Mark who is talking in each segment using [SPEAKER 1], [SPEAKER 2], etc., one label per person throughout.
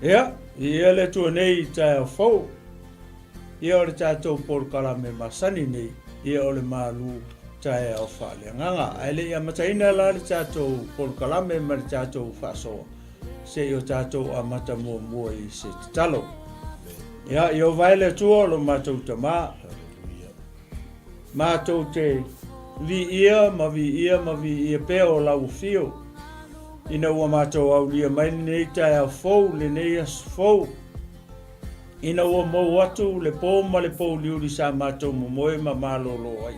[SPEAKER 1] Ia, viia le Atua nei i taeao fou. Ia o le tatou polokalame masani nei, ia o le malu taeao faaleagaga. Ae le i amataina la le tatou polokalame ma le tatou faasoa, se i o tatou amata muamua i se tatalo. Ia, Ieova e le Atua o lo matou Tama, matou te viia ma viia ma viia pea o lau afio, ina ua matou aulia mai lenei taeao fou, lenei aso fou, ina ua mou atu le po ma le pouliuli sa matou momoe ma malolo ai.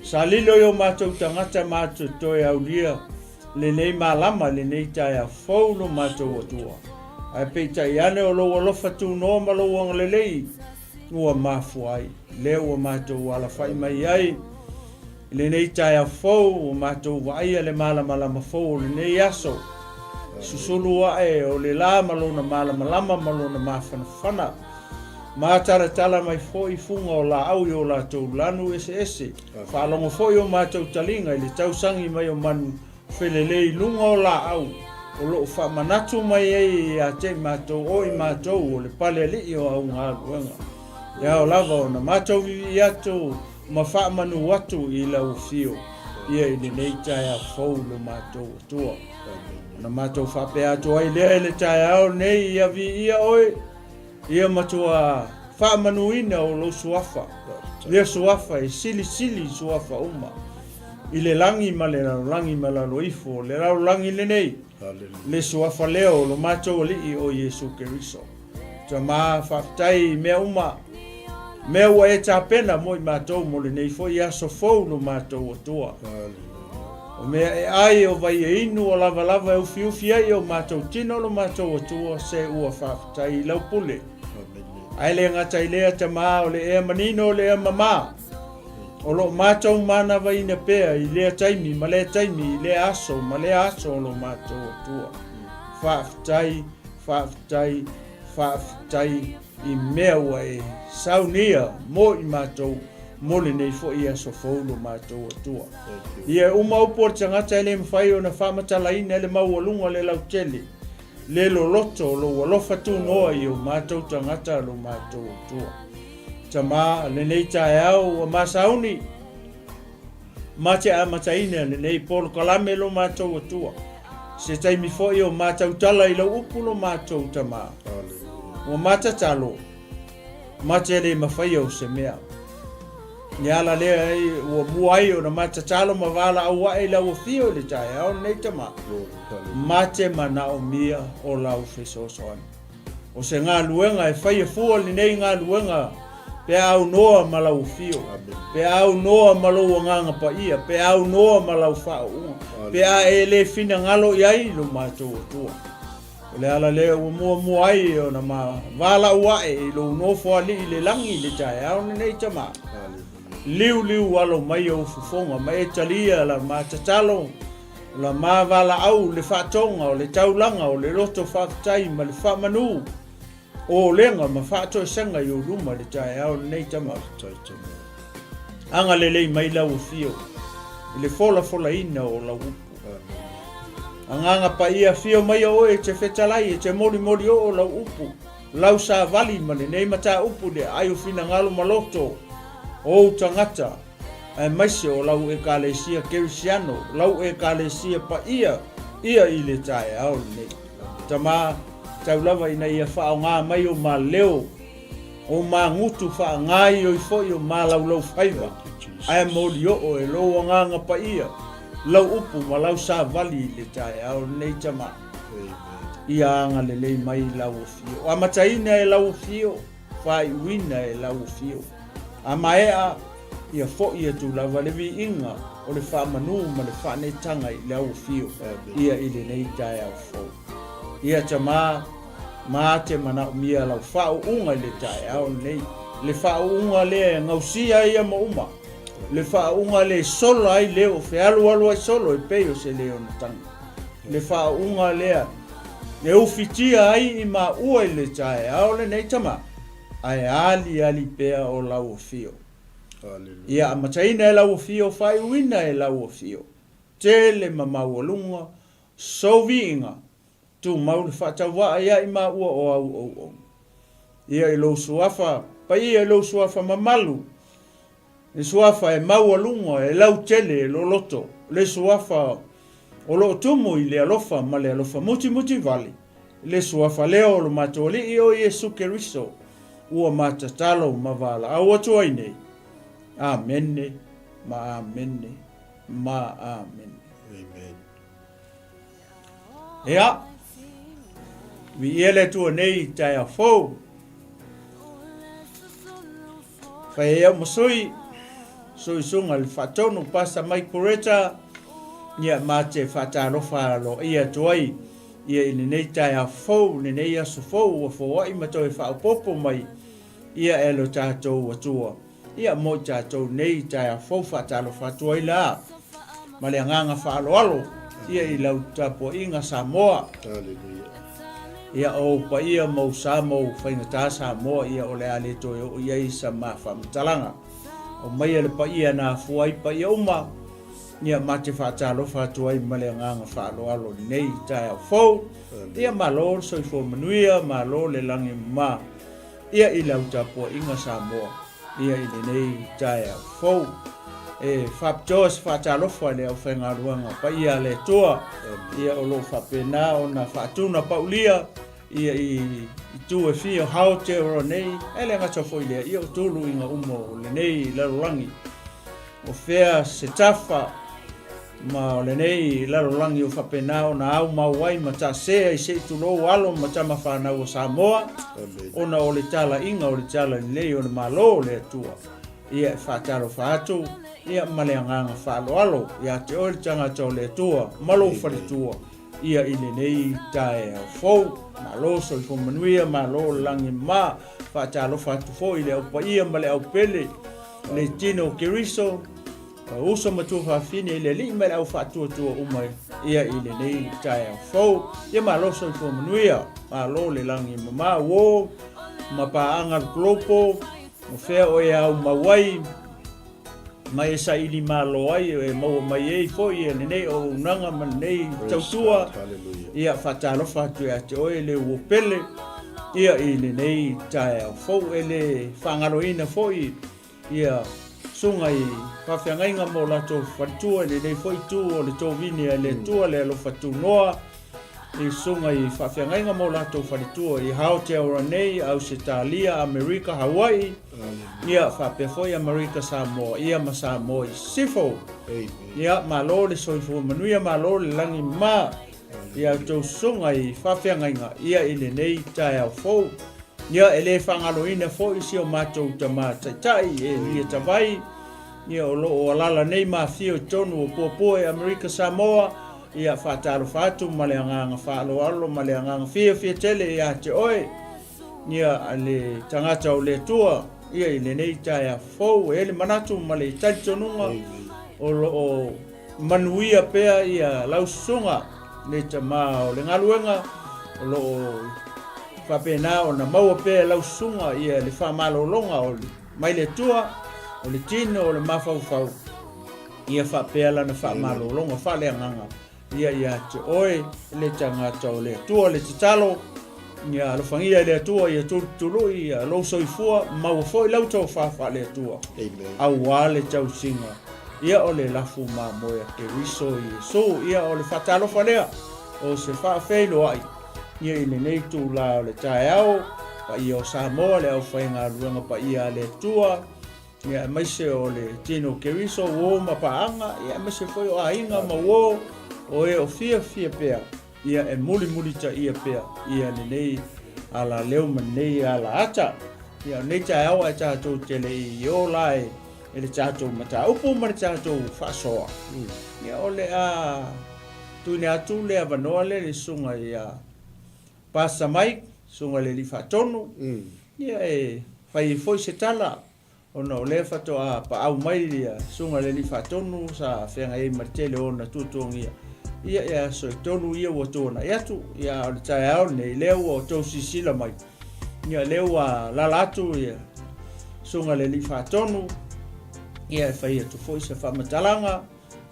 [SPEAKER 1] Sa lilo i o matou tagata matou toe aulia lenei malama, lenei taeao fou lo matou Atua. Ae peitai ane o lou alofa tunoa ma lou agalelei ua mafua ai, lea ua matou alafai mai ai i lenei taeao fou, ua matou vaaia le malamalama fou o lenei aso. Susulu ae o le la ma lona malamalama ma lona mafanafana. Matalatala mai foi fuga o laau i o latou lanu eseese. Faalogo foi o matou taliga i le tausagi mai o manu felelei i luga o laau o lo o faamanatu mai ai ia te i matou o i matou o le pale alii o au galuega. E ao lava ona matou vivii atu ma faamanu atu i lau afio ia i lenei taeao fou lo matou Atua. Ona matou faapea atu ai lea i le taeao nei, ia viia oe, ia matua faamanuina o lou suafa, ia suafa e silisili suafa uma i le lagi ma le lalolagi ma lalo ifo o le lalolagi lenei, le suafa lea o lo matou Alii o Iesu Keriso. Tama, faafetai i mea uma, mea ua e tapena mo i matou mo lenei foi aso fou lo matou Atua. O mea e ai, o vai e inu, o lavalava e ufiufi ai o matou tino lo matou Atua, se ua faafetai i lau pule. Ae le gata i lea, Tama, o le ea manino o le ea mamā, o lo o matou manavaina pea i lea taimi ma lea taimi, i lea aso ma lea aso o lo matou Atua. Faafetai, faafetai, faafetai i mea ua e saunia mo i matou mo lenei foi aso fou lo matou Atua. Ia e uma upu o le tagata e le mafai ona faamatalaina le maualuga le lautele, le loloto o lou alofa tunoa i o matou tagata lo matou Atua. Tama, lenei taeao ua masauni, Ma te amataina lenei polokalame lo matou Atua. Se taimi foi o ma tautala i lau upu lo matou Tama. Ua ma tatalo, ma te le mafaia o se mea. Le ala lea ai ua mua ai ona ma tatalo ma valaau ae i lau afio i le taeao lenei Tama. Ma te manaomia o lau fesoasoani. O se galuega e faia fua lenei galuega pe a aunoa ma lau afio, pe a aunoa ma lou agaga paia, pe a aunoa ma lau faauuga, pe a e le finagalo i ai lo matou Atua. O le ala lea ua muamua ai ona ma valaau ae i lou nofo alii i le lagi i le taeao lenei Tama. Liuliu alo mai ou fofoga ma e talia la ma tatalo la ma valaau le faatoga o le taulaga o le loto faafetai ma le faamanu olega ma faatoesega i ou luma i le taeao lenei Tama. Agalelei mai lau afio i le folafolaina o lau upu. Agaga Paia, afio mai oe e te fetalai e te molimoli oo lau upu, lau savali ma lenei mataupu i le aai o finagalo ma loto o ou tagata, aemaise o lau Ekalesia Kerisiano, lau Ekalesia paia ia i le taeao lenei. Tama, tau lava ina ia faaaoga mai o ma leo, o magutu faagaoioi foi o malaulau faiva, ae molioo e lou agaga paia lau upu ma lau savali i le taeao lenei, Tama. Ia agalelei mai lau afio. Amataina e lau afio. Faaiuina e lau afio. A maea, ia foi atu lava le viiga o le faamanu ma le faaneetaga i lau afio ia i lenei taeao fou. Ia Tama, ma te manaomia lau faauuga i le taeao lenei, le faauuga lea e gausia ai ama uma, le faauuga lea e sola ai leo, fealualu ai solo e pei o se leonataga, le faauuga lea E ufitia ai i maua i le taeao lenei tama, ae aliali pea o lau afio. Ia amataina e lau afio, faaiuina e lau afio. Tele ma maualuga sou viiga. Tumau le faatauvaa ia i maua o au auauna. Ia i lou suafa paia i lou suafa mamalu, le suafa e maualuga, e lautele, e loloto, le suafa o lo o tumu i le alofa ma le alofa mutimuti vale, le suafa lea o lo matou Alii o Iesu Keriso, ua ma tatalo ma valaau atu ai nei. Amene ma amene ma amene.
[SPEAKER 2] Amen.
[SPEAKER 1] Ia, viia le Atua nei i taeao fou. Fai ai au ma sui, sui suga le faatonu Pastor Mike Poreta, ia ma te faatalofa aloaia atu ai ia i lenei taeao fou, lenei aso fou ua foai ma toe faaopoopo mai ia e lo tatou Atua. Ia mo i tatou nei taeao fou faatalofa atu ai la ma le agaga faaaloalo ia i lau tapuaiga Samoa.
[SPEAKER 2] Hallelujah.
[SPEAKER 1] Ia o ou paia ma ou sa ma ou faigata Samoa ia o le a le toe oo i ai sa ma faamatalaga. Aumaia le paia na afua ai paia uma ia ma te faatalofa atu ai ma le agaga faaaloalo i lenei taeao fou. Ia malo le soifua manuia, malo le lagi mama. Ia i lau tapuaiga Samoa, ia i lenei taeao fou. E faapitoa se faatalofa i le aufaigaluega paia a le Atua, ia o lo o faapena ona faatuna paulia ia i itu e fia o Aotearoa nei, e le gata foi i lea, ia o tuluiga uma o lenei lalolagi. O fea se tafa ma o lenei lalolagi o faapena ona aumau ai ma taasē ai se i tulou alo ma tama fanau a Samoa, ona o le talaiga o le talalelei o le Malo o le Atua. Ia e faatalofa atu ia ma le agaga faaaloalo ia te oe le tagata o le Atua ma lou faletua ia i lenei taeao fou. Malo soifua manuia, malo le lagi ma faatalofa atu foi i le au paia ma le au pele, le tino o Keriso, uso ma tuafafine i le alii ma le au faatuatua uma ia i lenei taeao fou. Ia malo soifua manuia, malo le lagi mama uo ma paaga le kolopo, o fea oe au mau ai, ma e saili malo ai, e maua mai ai foi ia lenei auaunaga ma lenei tautua. Ia faatalofa atu ia te oe le uo pele, ia i lenei taeao fou, e le faagaloina foi Ia susuga i faafeagaiga ma o latou faletua i lenei foi itu o le tovini a le Atua le alofa tunoa i susuga i faafeagaiga ma o latou faletua i Aotearoa nei, Ausetalia, Amerika, Hawaii, ia faapea foi Amerika Samoa, ia ma Samoa i Sisifo. Ia malo le soifua manuia, malo le lagi ma ia outou susuga i faafeagaiga ia i lenei taeao fou. Ia e le faagaloina foi si o matou tama taitai e Elia Tavai, ia o lo o alala nei ma afio i totonu o Puapua i Amerika Samoa, ia faatalofa atu ma le agaga faaaloalo ma le agaga fiafia tele ia te oe, ia le tagata o le Atua, ia i lenei taeao fou. E i ai le manatu ma le talitonuga o lo o Manuia pea ia lau susuga le tama o le galuega o lo o faapena ona maua pea e lau susuga ia le faamalologa o le mai le Atua o le tino o le mafaufau ia faapea lana faamalologa faaleagaga ia ia te oe le tagata o le Atua. Le tatalo ia alofagia e le Atua ia tulutului ia lou soifua maua foi lau tofa faale-Atua aua le tausiga Ia o le lafu mamoe a Keriso Iesu. Ia o le faatalofa lea o se faafeiloai ia i lenei itula o le taeao, paia o Samoa, le aufaigaluega paia a le Atua, ia aemaise o le tino o Keriso, uo ma paaga, ia aemaise foi o aiga ma uo o e o fiafia pea, ia e mulimulitaia pea ia lenei alaleo ma lenei alaata. Ia o lenei taeao ae tatou te le i ola e e le tatou mataupu ma le tatou faasoa. Ia o le a tuuina atu le avanoa lea i le susuga ia Pastor Mike, susuga i le Alii Faatonu, ia e fai ai foi se tala ona o lea faatoa paau mai le susuga i le Alii Faatonu sa feagai ai ma le tele o ona tuatuagia. Ia e aso e tolu ia ua tuanai atu, ia a o le taeao lenei lea ua outou silasila mai. Ia lea ua lala atu ia susuga i le Alii Faatonu, ia e fai atu foi se faamatalaga,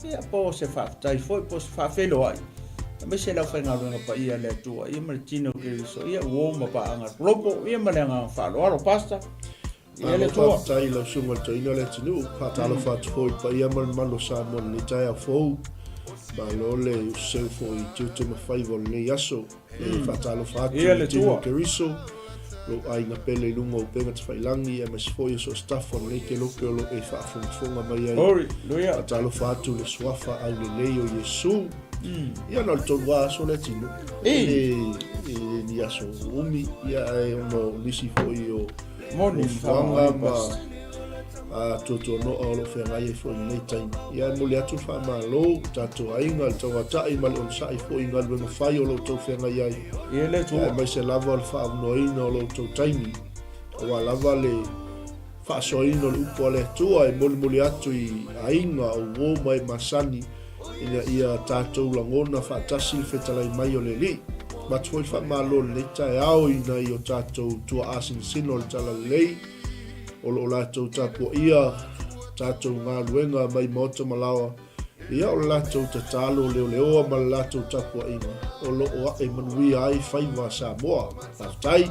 [SPEAKER 1] ia po o se faafetai foi po o se faafeiloai. Aemaise le aufaigaluega paia a le Atua, ia ma le tino o Keriso, ia uo ma paaga Lopo, ia ma le agaga faaaloalo, Pastor. Ia le
[SPEAKER 2] Atua. Faafetai i lau susuga i le toeaina o le atunuu. Faatalofa atu foi i le paia ma le mamalu o Samoa i lenei taeao fou. Malo le useu foi i tiute ma faiva o lenei aso. E faatalofa atu i le tino o Keriso, lou aiga pele i luga o upega tafailangi, aemaise foi o so o se tafa o lenei kelope o lo o e faafogafoga mai ai. Faatalofa atu i le suafa aulelei o Iesu. Ia na o le tolu lava aso le atunuu. E le ni aso umi, ia ae ona o nisi foi o fuafuaga ma tuatuanoa o lo o feagai ai foi i lenei taimi. Ia e momoli atu le faamalo i tatou aiga, le tauatai ma le onosai foi i galuega fai o lo outou feagai ai. Ia aemaise lava o le faaavanoaina o lo outou taimi, aua lava le faasoaina o le upu a le Atua e molimoli atu i aiga, o uo ma e masani, ina ia tatou lagona faatasi le fetalai mai o le Alii. Avatu foi le faamalo i lenei taeao i nai o tatou tuaa sinosino o le Talalelei o lo o latou tapuaia tatou galuega mai maota ma laoa, ia o le latou tatalo leoleoa ma le latou tapuaiga o lo o ae manuia ai faiva a Samoa. Faafetai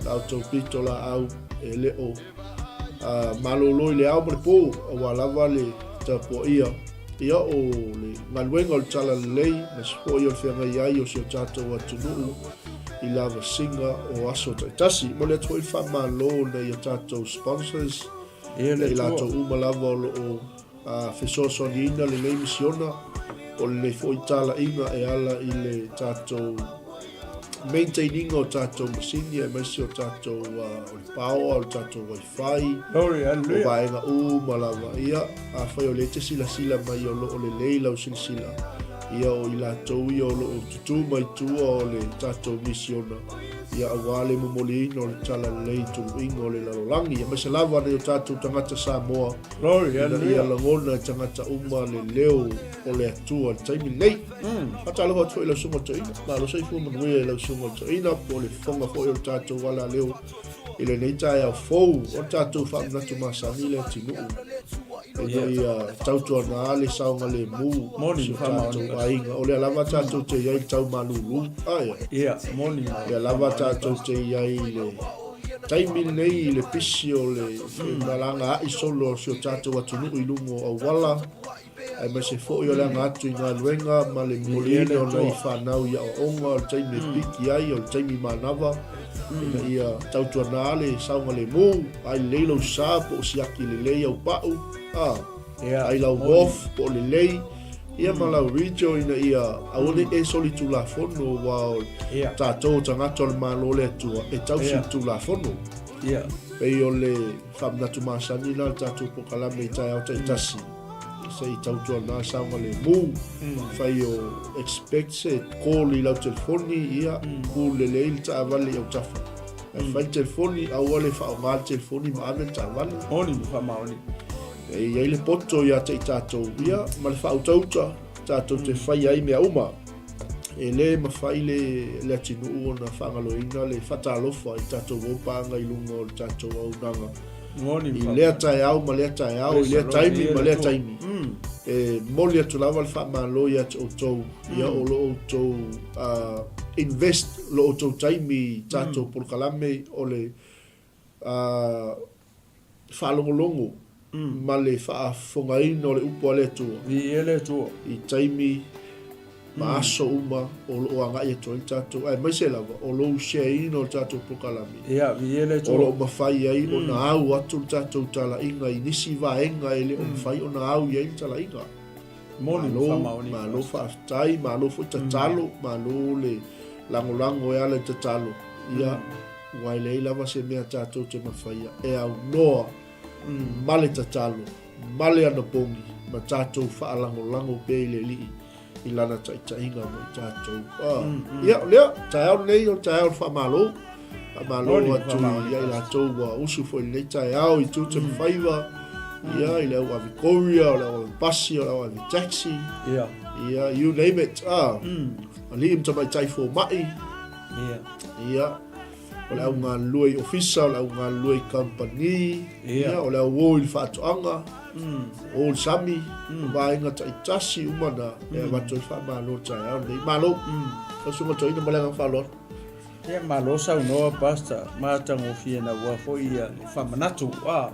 [SPEAKER 2] la outou pito laau e le o malolo i le ao ma le po aua lava le tapuaia Ia, o le galuega o le Talalelei, aemaise foi o le feagai ai o si o tatou atunuu i lavasiga o aso taitasi. E momoli atu foi le faamalo i nai a tatou sponsors,
[SPEAKER 1] Ia le
[SPEAKER 2] i
[SPEAKER 1] Atua.
[SPEAKER 2] latou uma lava o lo o fesoasoaniina lenei misiona, po o lenei foi talaiga e ala i le tatou maintain ina o tatou masini aemaise o tatou o le power, o le tatou wifi. Fai
[SPEAKER 1] Glory,
[SPEAKER 2] o
[SPEAKER 1] hallelujah.
[SPEAKER 2] vaega uma lava. Ia, afai o lea e te silasila mai o lo o lelei lau silasila, ia o i latou ia o lo o tutū mai tua o le tatou misiona, ia aua le momoliina o le talalelei i tuluiga o le lalolagi, aemaise lava nai o tatou tagata Samoa,
[SPEAKER 1] Glory,
[SPEAKER 2] ina ia
[SPEAKER 1] hallelujah.
[SPEAKER 2] lagona e tagata uma le leo o le Atua i le taimi lenei. Faatalofa atu foi i lau Susuga Toeaina. Malo soifua manuia i lau Susuga Toeaina po o le fofoga foi o le tatou alaleo I lenei taeao fou, o le tatou faamanatu masani le atunuu ina ia tautuana le saogalemu o si o tatou aiga. O lea lava tatou te i ai i le tau malulu. Ae.
[SPEAKER 1] Ia, moni.
[SPEAKER 2] O lea lava tatou te i ai i le taimi lenei i le pisi o le femalagaai solo o si o tatou atunuu i luga o auala. aemaise foi o le aga atu i galuega ma le momoliina o nai fanau i aoaoga, o le taimi e piki ai, o le taimi manava, ina ia tautuana le saogalemu, ai lelei lou sa po o siaki lelei au pau, a, ai lau wharf po o lelei, ia ma lau region ina ia aua ne i e solitulafono, aua o tatou o tagata o le Malo o le Atua e tausi le Tulafono. Pei o le faamanatu masani lena o le tatou polokalame i taeao taitasi. Se i tautuana saogalemu, fai o expect se call i lau telefoni, ia, ku lelei le taavale i autafa. Ae fai le telefoni, aua le faaaoga le telefoni ma ave le taavale.
[SPEAKER 1] Moni ma faamaoni.
[SPEAKER 2] E i ai le poto ia te i tatou, ia, ma le faautauta tatou te faia ai mea uma. E le mafai le, le atunuu ona faagaloina le faatalofa i tatou opaaga i luga o le tatou auaunaga. I lea taeao ma lea taeao, i lea taimi ma lea taimi. E momoli atu lava le faamalo ia te outou, ia o lo outou invest lo outou taimi i tatou polokalame o le faalogologo ma le faafofogaina o le upu a le Atua.
[SPEAKER 1] Viia le Atua.
[SPEAKER 2] I taimi ma aso uma o lo o agai atu ai le tatou, aemaise lava o lou share-ina o le tatou polokalame.
[SPEAKER 1] Ia, viia le Atua.
[SPEAKER 2] O lo o mafai ai ona au atu le tatou talaiga i nisi vaega e le o mafai ona au i ai le talaiga.
[SPEAKER 1] Moni ma faamaoni.
[SPEAKER 2] Malo faafetai, malo foi tatalo, malo le lagolago e ala i tatalo. Ia, aua e leai lava se mea tatou te mafaia e aunoa ma le tatalo, ma le anapogi, ma tatou faalagolago pea i le Alii i Lana taitaiga mo i tatou. Ia, o lea, taeao lenei o le taeao o le faamalo. Faamalo atu ia i latou ua usu foi i lenei taeao i tiute ma faiva, ia, i le au ave courier, o le au ave pasi, o le au ave taxi, ia, you name it. Alii ma tamaitai fomai, ia. O le au galulue i ofisa, o le au galulue i kamupani, ia, o le au o i le faatoaga, o i le sami, o vaega taitasi uma na e avatu ai le faamalo i le taeao lenei. Malo! Lau Susuga Toeaina ma le agaga faaaloalo.
[SPEAKER 1] Ia, malo saunoa Pastor, matagofie naua foi ia le faamanatu. A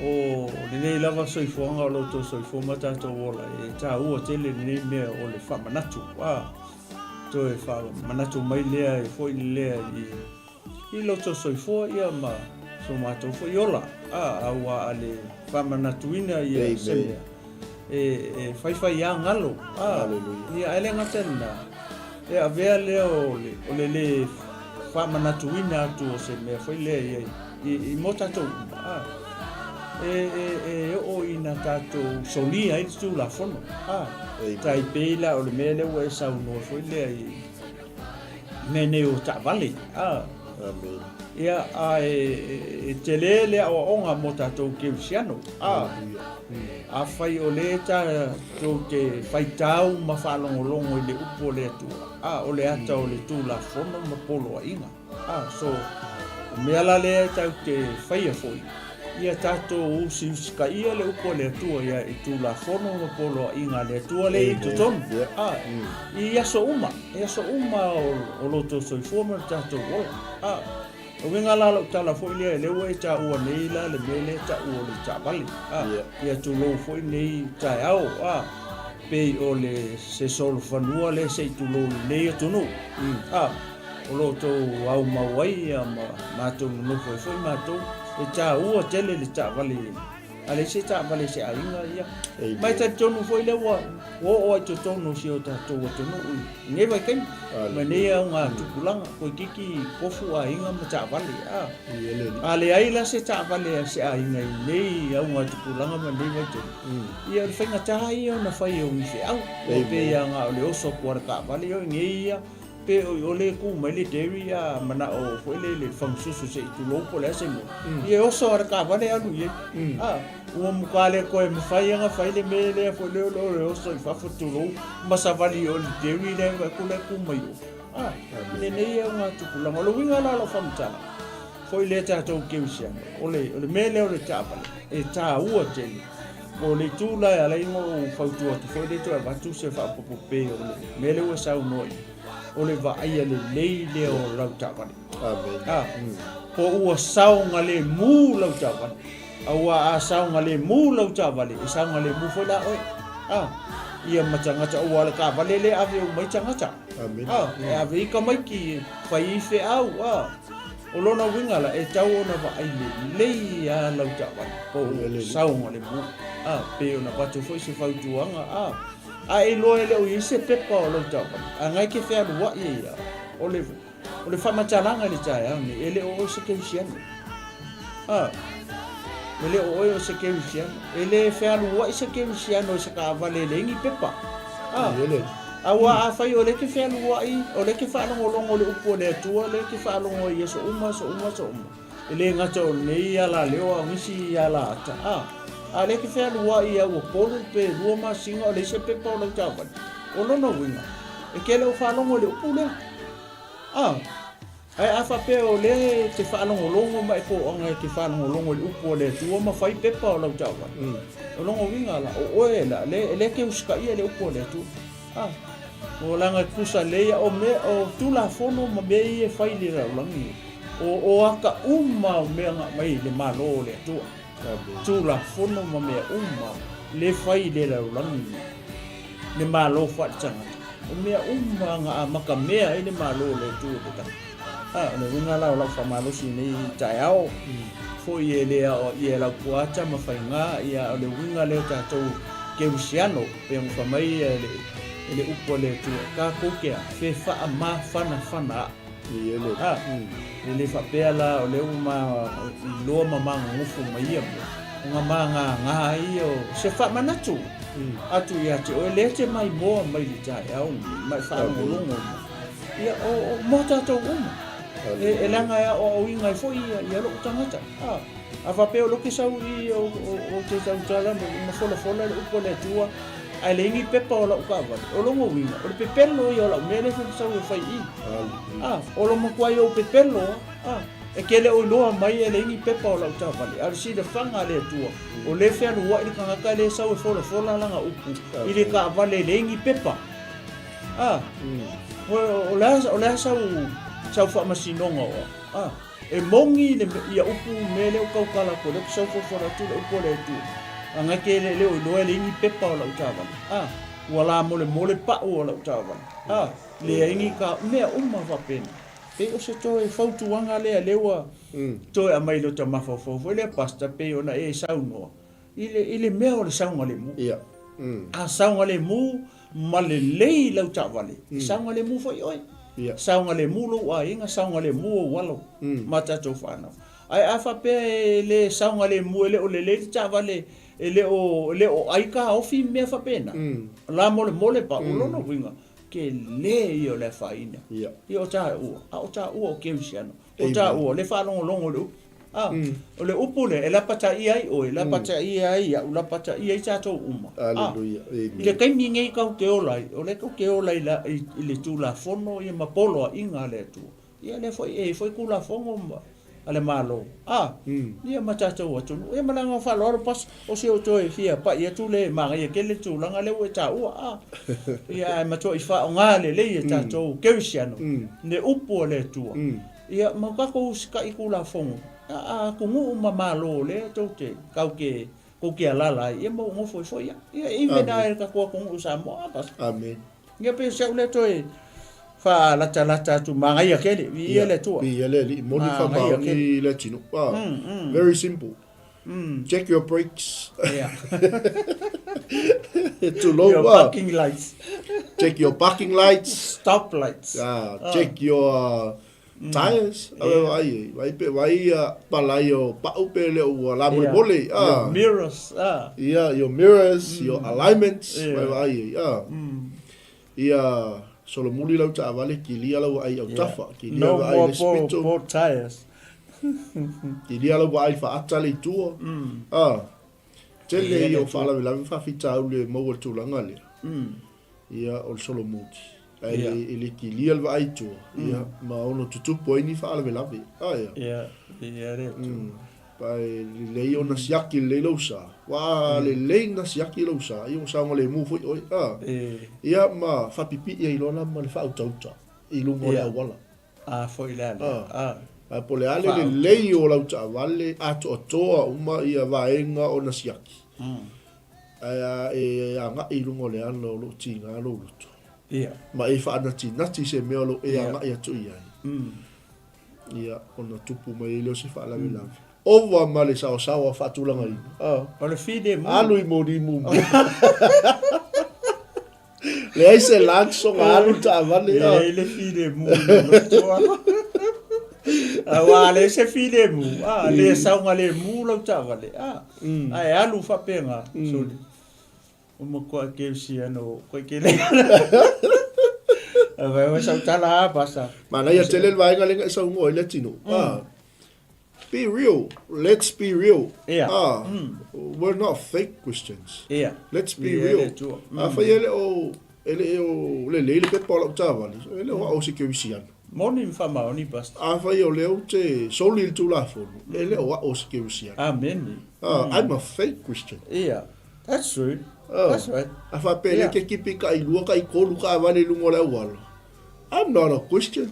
[SPEAKER 1] o lenei lava soifuaga o lo outou soifua ma tatou ola, e taua tele lenei mea o le faamanatu. A toe faamanatu mai lea e foi lea i i lo outou soifua ia ma so matou foi ola. A aua a le faamanatuina ia se mea e faifai a galo. A ia ae le gata i lena, e avea lea o le le faamanatuina atu o se mea foi lea i ai i mo tatou uma, a e oo ina tatou solia ai le Tulafono. A tai pei la o le mea lea ua e saunoa foi lea i mea nei o taavale. A ia a e tele le aoaoga mo tatou kerisiano. A afai o lea tatou te faitau ma faalogologo i le upu o le Atua, a o le ata o le Tulafono ma poloaiga. A so o mea la lea e tatou te faia foi, ia tatou usiusitaia le upu a le Atua ia i Tulafono ma poloaiga a le Atua lea i totonu. A i aso uma, i aso uma o lo outou soifua ma lo tatou ola. A o uiga la lau tala foi lea, lea ua e taua nei la le mea lea e tau o le taavale. A ia tulou foi nei taeao, a pei o le se solofanua lea se i tulou lenei atunuu. A o lo outou aumau ai ma matou nonofo ai foi matou. E taua tele le taavale, a leai se taavale i se aiga, ia. Ma e talitonu foi lea ua oo lava i totonu o si o tatou atunuu i lenei vaitaimi, ma lenei augatupulaga, toeitiiti tofu aiga ma taavale. A leai la se taavale a se aiga i lenei augatupulaga ma lenei vaitaimi, ia o le faigata ia ona fai e o ni feau. Ua pei lava na o le oso atu lava o le taavale, oi nei ia. Pe oi ole ku mai le dairy a manao foi le le fagususu se i tulou po o le a se mea. Ia e oso lava le taavale alu i ai. A, ua muka le toe mafai ona fai le mea lea foi lea o le oso i fafo tulou ma savali o le dairy lea e vaai atu la e tu mai o. A, i lenei augatupulaga. O le uiga la o lau faamatalaga, foi lea tatou kerisiano, o le, o le mea lea o le taavale, e taua tele. O le itu la e ala ai ona ou fautua atu foi lea toe avatu se faaopoopo pei o le mea lea ua saunoa i ai, o le vaaia lelei lea o lau taavale.
[SPEAKER 2] Amen.
[SPEAKER 1] A, po ua saogalemu lau taavale. Aua a saogalemu lau taavale, e saogalemu foi la oe. A, ia ma tagata, aua o le taavale lea e ave uma ai tagata.
[SPEAKER 2] Amen.
[SPEAKER 1] A, e ave ai tamaiti e fai ai feau. A, O lona uiga la, e tau ona vaai lelei a lau taavale po o saogalemu, a, pei ona avatu foi se fautuaga, a, a e iloa e le o i ai se pepa o lau taavale, a na e te fealuai ai lava, o le, o le faamatalaga i le taeao nei, e le o oe o se kerisiano. A, e le o oe o se kerisiano. E le fealuai se kerisiano i se taavale e leai ni pepa. A. Aua afai o lea e te fealuai, o lea e te faalogologo i le upu a le Atua, o lea e te faalogo ai i aso uma, aso uma, aso uma, e le gata o lenei alaleo a o nisi alaata, a, a o lea e te fealuai a ua tolu pe lua masina o leai se pepa o lau taavale, o lona uiga, e te le o faalogo i le upu lea. A. Ae a faapea o lea e te faalogologo ma e toaga e te faalogologo i le upu a le Atua ma fai pepa o lau taavale, o lona uiga la, o oe la, lea, lea e te usitaia le upu a le Atua. A, o leaga e tusa lelei a o mea, o Tulafono ma mea ia e fai i le lalolagi, o, o ata uma o mea na aumai i le Malo o le Atua. Tulafono ma mea uma lea e fai i le lalolagi nei, le Malo faaletagata. O mea uma na amata mea ai le Malo o le Atua te tagata. A, o le uiga la o lau faamalosi i lenei taeao, foi e le aoaia e lau puata ma faiga, ia o le uiga lea o tatou kerisiano, pei ona fai mai le, le upu a le Atua, tatou te a, fe faamafanafana ae. A, e le faapea la o lea ua ma iloa ma magogofo mai ia mea, ona magaga ai ia o se faamanatu atu ia te oe, lea e te maimoa mai i le taeao lenei ma e faalogologo mai, ia, o, o, mo tatou uma. E, e leaga e aoaoina ai foi ia, ia lou tagata. A, a faapea o lea ou te sau i, o, o, ou te tautala ma folafola le upu a le Atua, Ae leai ni pepa o lau taavale. O lona uiga, o le pepelo ia o lau mea lea e sau e fai i i. A, o lo matuai ou pepelo a, e te le o iloa mai e leai ni pepa o lau taavale. A o le silafaga a le Atua, o lea e fealuai le tagata lea e sau e folafola lana upu i le taavale e leai ni pepa. A, o le a, o le a sau, sau faamasinoga o au? A, e moni le, ia upu mea lea ua tautala atu, o lea ou te sau folafola atu le upu a le Atua, a na te le, le o iloa e leai ni pepa o lau taavale. A, ua lamolemole pau o lau taavale. A, leai ni ta, mea uma faapena. Pei o se toe fautuaga lea lea ua toe aumai i lota mafaufau foi lea Pastor pei ona e saunoa i le, i le mea o le saogalemu.
[SPEAKER 2] Ia.
[SPEAKER 1] A saogalemu ma lelei lau taavale, e saogalemu foi oe.
[SPEAKER 2] Ia.
[SPEAKER 1] Saogalemu lou aiga, saogalemu ou alo ma tatou fanau. Ae a faapea e le saogalemu, e le o lelei le taavale, e le o, e le o ai taofi ma mea faapena, lamolemole pau, o lona uiga, tele ia o le afaina.
[SPEAKER 2] Ia.
[SPEAKER 1] Ia o taua, a o taua o kerisiano. O taua, o lea e faalogologo i le upu. A, o le upu lea, e lapataia ai oe, lapataia ai au, lapataia ai tatou uma.
[SPEAKER 2] A, i
[SPEAKER 1] le taimi nei tatou te ola ai, o lea tatou te ola i le Tulafono ia ma poloaiga a le Atua. Ia lea foi e i ai foi Tulafono ma a le Malo, a, ia ma tatou atunuu. Ia ma le agaga faaaloalo pas, o si ou toe fia pai atu le manaia tele le tulaga lea ua e taua, a, ia ae matuai faaaoga lelei e tatou kerisiano le upu a le Atua, ia ma tatou usitai Tulafono a atunuu ma Malo lea tou te, tau te, tou te alaala ai, ia ma ou nofo ai foi au. Ia even lava i le tatou atunuu o Samoa, a pas.
[SPEAKER 2] Amen.
[SPEAKER 1] Ia pei o si au lea toe faalatalata atu, manaia tele, viia le Atua.
[SPEAKER 2] Viia le Alii, moni faamaoni le atunuu. Ah, Very simple. Check your brakes.
[SPEAKER 1] Yeah.
[SPEAKER 2] Tulou.
[SPEAKER 1] Your parking lights.
[SPEAKER 2] Check your parking lights.
[SPEAKER 1] Stop lights.
[SPEAKER 2] Ah, check your tires. Awe vai ai. Vai pe vai palai o pau pe le ua la mole mole.
[SPEAKER 1] Your mirrors. Ah.
[SPEAKER 2] Yeah, your mirrors, your alignments. Vai vai ai. Ah. Ia solomuli lau taavale kilia lau vaai autafa, kilia
[SPEAKER 1] No
[SPEAKER 2] vaai
[SPEAKER 1] more
[SPEAKER 2] le spito.
[SPEAKER 1] Ball tires.
[SPEAKER 2] Kilia lau vaai faata le i tua. Ah. Tele ia o faalavelave ma faafitauli e maua i le tulaga lea. Ia o le solomuli. Ae e le kilia le vaai i tua, ia ma ono tutupu ai ni faalavelave. Ah ia.
[SPEAKER 1] Ia, ia le atu.
[SPEAKER 2] Pa e lelei ona siaki lelei lou sa. Ua lelei na siaki lou sa, ia ua saogalemu foi oe. A. Ia ma faapipii ai loa la ma le faautauta i luga o le auala.
[SPEAKER 1] A foi le a lea.
[SPEAKER 2] A. Ae po o le a le lelei o lau taavale atoatoa uma ia vaega ona siaki. Ae a e agai i luga o le ala o lo o tiga lou loto.
[SPEAKER 1] Ia.
[SPEAKER 2] Ma e faanatinati se mea o lo o e agai atu i ai. Ia, ona tupu mai ai lea o se faalavelave. Ova ma le saosaoa faatulagaina.
[SPEAKER 1] Ah. O le filemu.
[SPEAKER 2] Alu i moni mumu. Leai se lunch ona alu le taavale.
[SPEAKER 1] Leai le filemu i le loto. Aua a leai se filemu, ah, le saogalemu lau taavale. Ah, ae alu faapena, soli. Ua matua kerisiano koe ke le. Vai o sau tala a pasa.
[SPEAKER 2] Manaia tele le vaega lea na e saunoa ai le atunuu. Ah, be real. Let's be real.
[SPEAKER 1] Yeah.
[SPEAKER 2] Ah, we're not fake Christians.
[SPEAKER 1] Yeah.
[SPEAKER 2] Let's be
[SPEAKER 1] Yeah,
[SPEAKER 2] real.
[SPEAKER 1] le Atua.
[SPEAKER 2] Afai e le o e le o lelei le pepa o lau taavale, e le o au o se kerisiano.
[SPEAKER 1] Moni ma faamaoni, Pastor.
[SPEAKER 2] Afai o lea ou te soli i le Tulafono, e le o au o se kerisiano.
[SPEAKER 1] Amene.
[SPEAKER 2] Ah, I'm a fake Christian.
[SPEAKER 1] Yeah. That's true. That's right.
[SPEAKER 2] A faapea lea ke kipi ka i lua ka i kolu kaavale i luga o le auala. I'm not a Christian.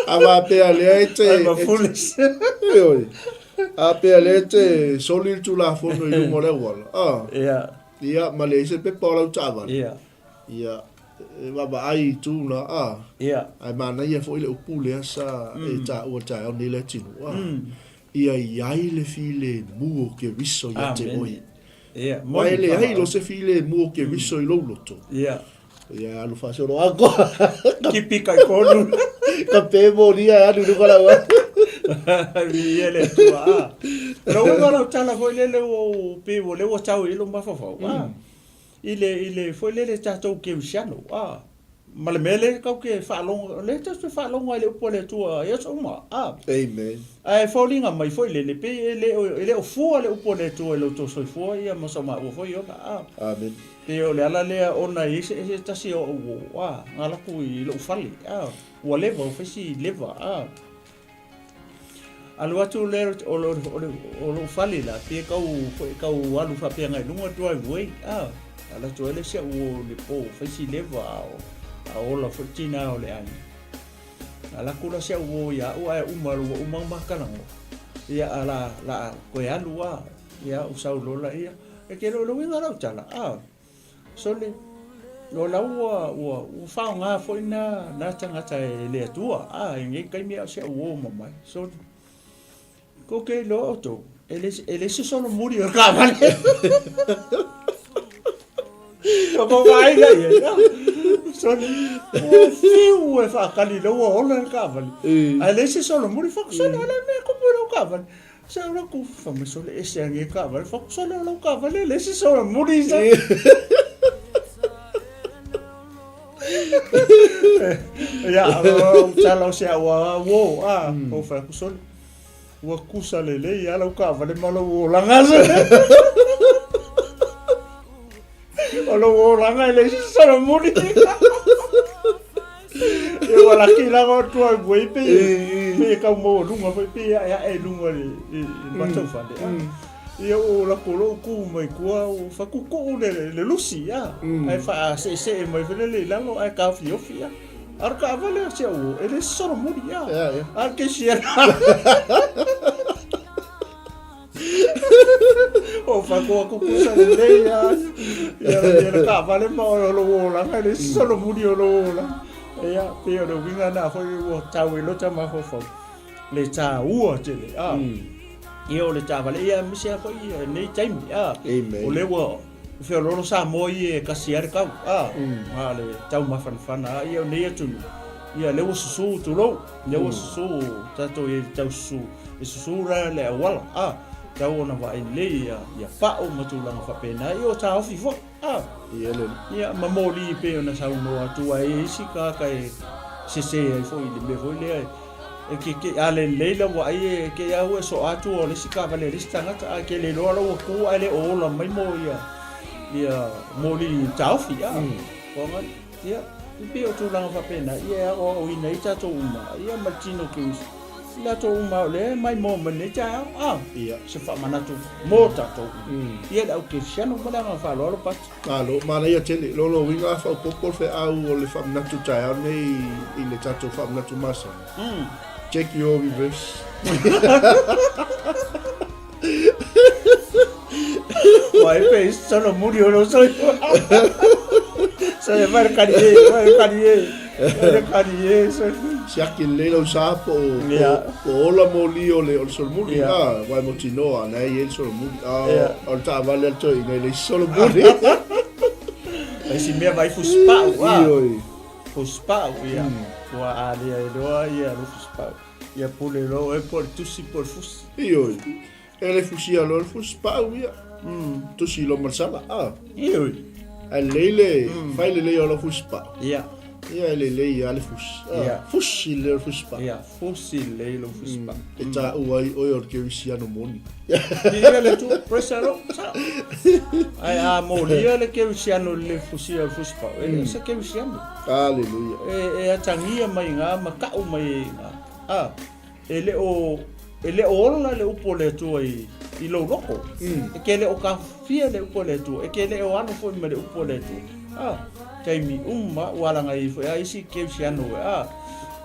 [SPEAKER 2] A faapea lea e te...
[SPEAKER 1] I'm a foolish.
[SPEAKER 2] Ioe. A faapea lea e te soli le Tulafono i luga o le auala. Ah.
[SPEAKER 1] Yeah.
[SPEAKER 2] Ia, ma leai se pepa o lau taavale.
[SPEAKER 1] Yeah.
[SPEAKER 2] Ia, e vaavaai i itu na, a.
[SPEAKER 1] Ia.
[SPEAKER 2] Ae manaia foi le upu lea sa e taua i le taeao nei le atunuu, a. Ia i ai le filemu o Keriso ia te oe.
[SPEAKER 1] Ia,
[SPEAKER 2] Aua e leai loa se filemu o Keriso i lou loto.
[SPEAKER 1] Ia.
[SPEAKER 2] Ia, alu faasoloakoa.
[SPEAKER 1] Kipi kai kolu.
[SPEAKER 2] Ka pe molia e alu i luga o le auala.
[SPEAKER 1] Viia le Atua, a. Lau uiga lau tala foi lele ua ou pei ua lea ua tau i ai lou mafaufau, a. I le, i le foi lele tatou kerisiano, a. Ma le mea lea tatou te faalogo, lea tatou te faalogo ai i le upu a le Atua i aso uma. A.
[SPEAKER 2] Amen.
[SPEAKER 1] Ae foliga mai foi lele, pei e le o, e le o fua le upu a le Atua i lo outou soifua ia ma so maua foi ola. A.
[SPEAKER 2] Amen.
[SPEAKER 1] Pei o le ala lea ona e i ai se, se tasi o au, a, na alu atu i lou fale, a, ua leva, ua fai si leva, a. Alu atu le, o, o, o, o lou fale la, pei e tau, foi, tau alu faapea agai i luga driveway, a. Alu atu ai le si au uo i le po, fai si leva, a o, a ola foi le tina o le aiga. Alu atu la si au uo ia au ae uma ua uma ona ma talanoa. Ia, a la, la toe alu a, ia, ou sau loa laia. E te le o le uiga o lau tala, a. Sole, o la ua, ua, ua faaaoga foi na, na tagata e le Atua, a, i nei taimi a o si au uo mamae. Sole, kou te iloa outou, e le, e leai se solomuli o le taavale. O kou vaai la i ai, a. Sole, ua fiu e faatali o lea ua ola le taavale. Ae leai se solomuli, fai atu, sole, o le a le mea e tupu i lau taavale? Se o lau fai mai sole ese ange taavale, fai atu sole o lau taavale e leai se solomuli sa. Ia, o tala o se au a uo, a, ou fai atu sole. Ua tusa lelei lava lau taavale ma lou olaga. O lou olaga e leai se solomuli. Ia ua laki la o tua i wei pe pe kau mo lunga foi pe ae ae lunga i i matou fale. Ia o la ko lou ku mai kua o fakuku'u le le lusi a. Ae faase'ese'e mai foi lele i lalo ae taofiofi a. A o le taavale a si au uo e le solomuli a. A o le kesi O whakoa kukusa lelei a. Ia ia le taavale ma o lou olaga e leai se solomuli o lou olaga. Ia, pei o le uiga lena foi ua tau ai loa ta mafaufau le taua tele a. Ia o le taavale ia aemaise lava foi lenei taimi a. O lea ua feoloolo Samoa ia e tasi lava le tau a. A o le tau mafanafana a ia o nei atunuu ia lea ua susu tulou. Lea ua susu tatou i le tau susu, e susu la le auala, a, tau ona vaai lelei ia, ia pau ma tulaga faapena, ia o taofi foi, a.
[SPEAKER 2] Ia le.
[SPEAKER 1] Ia, ma moli pei ona saunoa atu ai e isi tagata e sese ai foi i le mea foi lea, e ke, ke, a lelei lau vaai e ke au e soa atu o le isi taavale a le isi tagata, ae ke le iloa la ua tu ae le o ola mai mo ia, ia moli taofi, a. Mm. Ia, e pei o tulaga faapena, ia e aoaoina ai tatou uma, ia ma le tino Keriso, i latou uma o lea e maimoa mai lenei taeao, a,
[SPEAKER 2] Ia.
[SPEAKER 1] se faamanatu mo tatou uma. Ia le au Kerisiano ma le agaga faaaloalo Pati.
[SPEAKER 2] Malo, manaia tele. Lolo uiga a faaopoopo le feau o le faamanatu taeao nei i le tatou faamanatu masani. Check your reverse.
[SPEAKER 1] Ua e pe solo muri o lo soifua. Sa e vai kari e, vai kari e. Vai kari e soifua.
[SPEAKER 2] Siaki lelei lau sa po o
[SPEAKER 1] Yeah.
[SPEAKER 2] po o ola moli o le o le solomuli
[SPEAKER 1] Yeah.
[SPEAKER 2] ah wai mo tinoa na e i ai le solomuli ah
[SPEAKER 1] Yeah.
[SPEAKER 2] o le taavale a le toeaina e leai se solomuli.
[SPEAKER 1] Ai si mea vai fusipau ah.
[SPEAKER 2] Ioe.
[SPEAKER 1] Fusipau ia. Ua alia ai loa ia lo fusipau. Ia pule loa oe po o le tusi po o le fusi.
[SPEAKER 2] Ioe. E le fusia loa le fusi pau ia. Tusi loa ma le sala. Ah.
[SPEAKER 1] Ioe.
[SPEAKER 2] Ae lelei le fai lelei o lau fusi pau.
[SPEAKER 1] Ia.
[SPEAKER 2] Ia e lelei lava le fusi. Ah.
[SPEAKER 1] Ia.
[SPEAKER 2] Fusi lelei o le fusi pau.
[SPEAKER 1] Ia, fusi lelei lou fusi pau.
[SPEAKER 2] E taua ai oe o le kerisiano moni.
[SPEAKER 1] Ia le tu, press alo, sa. Ae a molia le kerisiano i le fusia o le fusi pau, e le o se kerisiano.
[SPEAKER 2] Aleluia.
[SPEAKER 1] E, e atagia mai i ina ma tau mai i ina. Ah. E le o, e le o ola le upu o le Atua i, i lou loko. E ke le o kafia le upu o le Atua. E ke le o alo foi ma le upu o le Atua. A, taimi uma ua alaga ai foi a isi kerisiano e, a,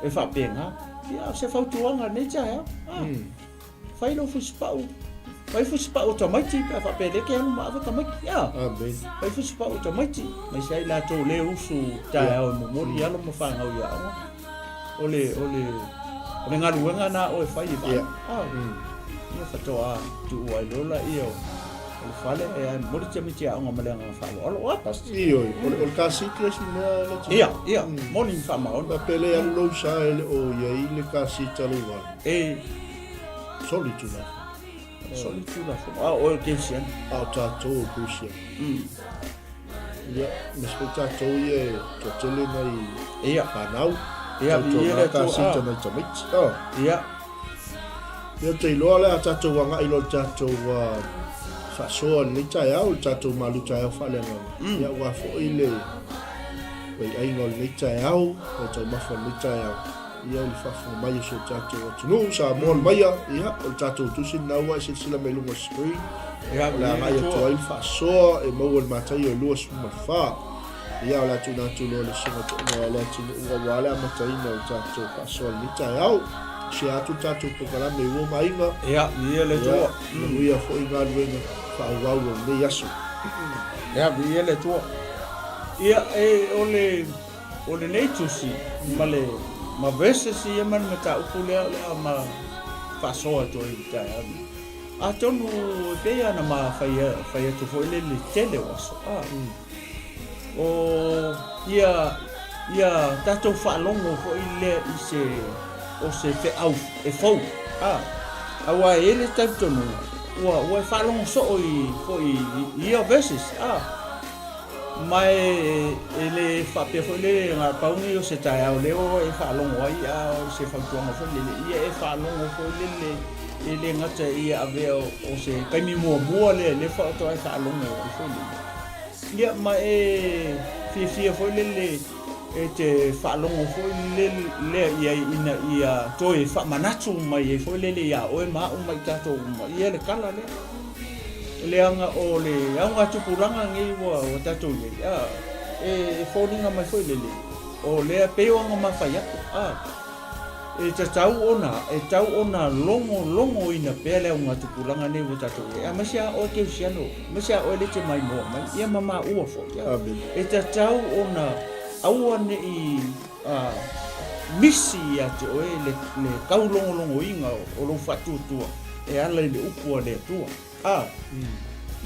[SPEAKER 1] e faapena. Ia, o se fautuaga lenei taeao. A, fai lou fusipau, fai fusipau o tamaiti pe a faapea lea e te alu ma ave tamaiti. A,
[SPEAKER 2] Amen.
[SPEAKER 1] fai fusipau o tamaiti, aemaise ai latou le usu taeao e momoli alo ma fanau i aoga. O le, o le, o le galuega na oe fai e vaai.
[SPEAKER 2] Yeah.
[SPEAKER 1] Ah, Ia faatoa tuu ai loa laia o o le fale e ae momoli tamaiti aoga ma le agaga faaaloalo. Ah, Pastor.
[SPEAKER 2] Ioe, o le, o le car seat le isi mea le tino.
[SPEAKER 1] Ia, ia, moni ma faamaoni.
[SPEAKER 2] Faapea le alu lou sa e le o i ai le car seat a lou alo.
[SPEAKER 1] E,
[SPEAKER 2] Soli Tulafono.
[SPEAKER 1] soli Tulafono. Ah, oe o kerisiano.
[SPEAKER 2] A o tatou o kerisiano. Ia, aemaise foi tatou ia e toatele nai
[SPEAKER 1] Ia.
[SPEAKER 2] fanau.
[SPEAKER 1] Ia,
[SPEAKER 2] Tautuana
[SPEAKER 1] viia le Atua.
[SPEAKER 2] kasita nai tamaiti. Oh.
[SPEAKER 1] Ia.
[SPEAKER 2] Ia, ou te iloa o le a tatou agai loa i le tatou faasoa i lenei taeao, i le tatou malu taeao faaleagaga. Ia, aua foi le vaiaiga o lenei taeao, le taumafa o lenei taeao. Ia, i le faafofoga mai o si o tatou atunuu, Samoa le maia, ia, o le tatou tusi lena ua e silasila mai i luga o le screen.
[SPEAKER 1] Ia,
[SPEAKER 2] O le a
[SPEAKER 1] viia le
[SPEAKER 2] agai atu
[SPEAKER 1] Atua.
[SPEAKER 2] ai le faasoa e maua i le Mataio e 24. Ia, o le a tuuina atu loa i le Susuga Toomua a le atunuu aua le amataina o le tatou faasoa i lenei taeao. Share atu le tatou polokalame i uo ma aiga.
[SPEAKER 1] Ia, viia le
[SPEAKER 2] Ia,
[SPEAKER 1] Atua.
[SPEAKER 2] manuia foi galuega faaauau o lenei aso.
[SPEAKER 1] Ia, viia le Atua. Ia, e, o le, o lenei tusi ma le, ma verses ia ma le mataupu lea o le a ma faasoa atu ai i le taeao nei. Atonu e pei lava ona ma fai, fai atu foi le, le tele o aso, a. O ia, ia tatou faalogo foi lea i se, o se feau e fou, a. Aua e i ai le talitonuga, ua, ua e faalogo soo i, foi i ia verses, a. Ma e, e le faapea foi lele na pau nei o se taeao lea ua e faalogo ai, a o se fautuaga foi lele, ia e faalogo foi lele, e le gata ia avea o, o se taimi muamua lea, lea faatoa e faalogo ai foi lele. Ia, ma e fiafia foi lele e te faalogo foi lea i ai ina ia toe faamanatu mai ai foi lele iā oe ma au ma i tatou uma ia le tala lea. Leaga o le augatupulaga nei ua ua tatou i ai, a, e foliga mai foi lele, o lea pei o aga mafai atu, a. E tatau ona, e tau ona logologoina pea le augatupulaga nei ua tatou i ai, aemaise a oe Kerisiano, aemaise a oe le te maimoa mai, ia ma maua foi. Ia.
[SPEAKER 2] Amen.
[SPEAKER 1] E tatau ona aua ne i misi ia te oe le, le taulogologoina o, o lou faatuatua e ala i le upu a le Atua. A,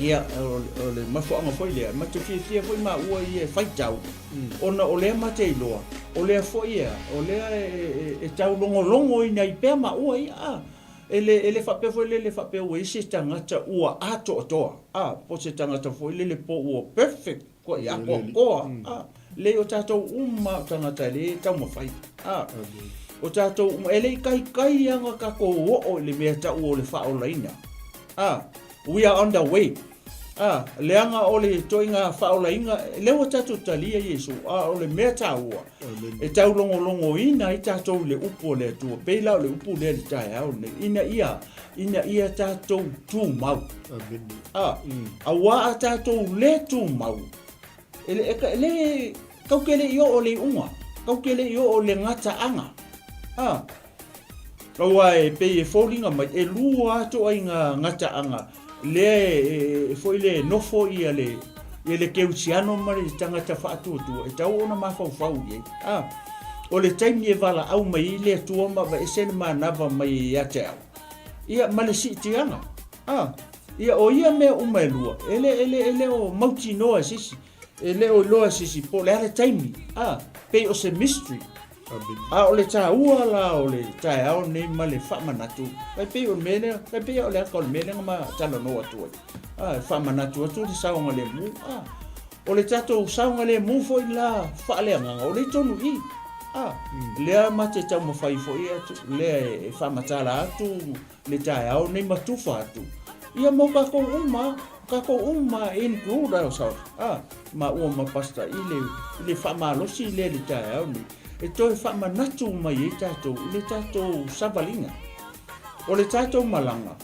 [SPEAKER 1] ia, o, o le mafuaaga foi lea, ma te fiafia foi maua ia e faitau, ona o lea ma te iloa, o lea foi e, o lea e, e, e taulogologoina ai pea maua ia, a. E le, e le faapea foi lele faapea ua i ai se tagata ua atoatoa, a, po o se tagata foi lele po ua perfect, koe atoatoa, a. Leai, o tatou uma o tagata e le taumafai, a. O tatou uma, e le i kaikai lava tatou oo i le mea tau o le faaolaina, a. We are on the way. A, leaga o le ituaiga faaolaina, lea ua tatou talia Iesu, a o le mea taua, e taulogologoina ai tatou i le upu a le Atua, pei la o le upu lea i le taeao lenei, ina ia, ina ia tatou tumau. A, aua a tatou le tumau, E le, e le, kau ke le i oo le iuga, kau ke le i oo le gataaga. A, aua e pei e foliga mai, e lua ituaiga gataaga lea e, e, foi le nofo ia le, ia le kerisiano ma le tagata faatuatua e tau ona mafaufau i ai. A, o le taimi e valaau mai ai le Atua ma aveese le manava mai ia te au, ia ma le siitiaga. A, ia o ia mea uma e lua, e le, e le, e le o mautinoa e se isi, e le o iloa e se isi po o le a le taimi, a, pei o se mystery. A o le taua la o le taeao lenei ma le faamanatu, tai pei o le mea lea, tai pei o le aka o le mea lea na ma talanoa atu ai. A, e faamanatu atu le saogalemu, a, o le tatou saogalemu foi la faaleagaga, o lea i tonu i i. A, lea ma te taumafai foi atu, lea e faamatala atu, le taeao nei ma tufa atu ia mo tatou uma, tatou uma include ourselves, a, maua ma Pastor i le, i le faamalosi lea i le taeao nei, e toe faamanatu mai ai tatou i le tatou savaliga. O le tatou malaga,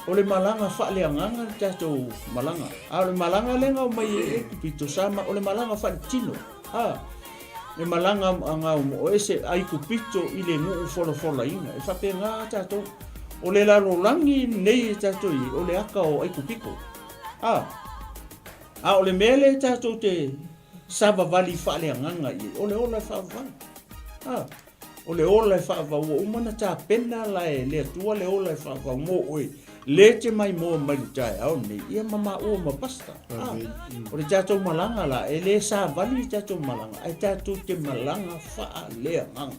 [SPEAKER 1] o le malaga faaleagaga le tatou malaga, a o le malaga lea na omai ai Aikupito sa ma, o le malaga faaletino, a. E malaga aga o ese Aikupito i le nuu folafolaina. E faapena tatou. O le lalolagi lenei e tatou i ai, o le aka o Aikupito. A, a o le mea lea tatou te savavali faaleagaga i ai, o le ola e faavavau. A, O le ola e faavau, ua uma ona tapena la e le Atua le ola e faavau mo oe, le te maimoa mai le taeao lenei, ia ma maua ma pastor. Ah, o le tatou malaga la, e le savali le tatou malaga, ae tatou te malaga faaleagaga.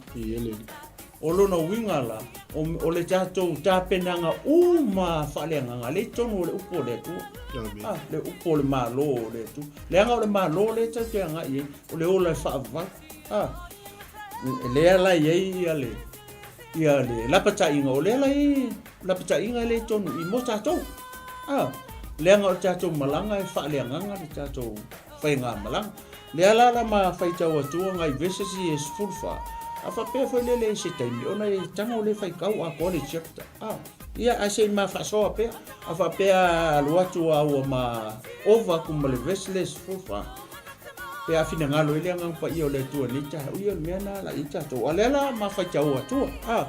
[SPEAKER 1] O lona uiga la, o le tatou tapenaga uma faaleagaga lea i totonu o le upu o le Atua. Ah, le upu o le Malo o le Atua. Leaga o le Malo lea tatou te agai i ai, o le ola e faavavau. Ah, lea la i ai ia le, ia le lapataiga, o lea la i ai lapataiga lea i totonu i mo tatou. Ah, leaga o le tatou malaga e faaleagaga le tatou faigamalaga. Lea la la ma faitau atua ngai verses ia e 14, a faapea foi lele i se taimi ona e tago le faitau atoa le chapter. A, ia ae se i ma faasoa pea. A faapea alu atu a ua ma ova atu ma le verse le 14, pe a finagalo ai le Agaga Paia o le Atua nei taeao, ia o le mea na la i ai tatou. A lea la ma faitau atua. A,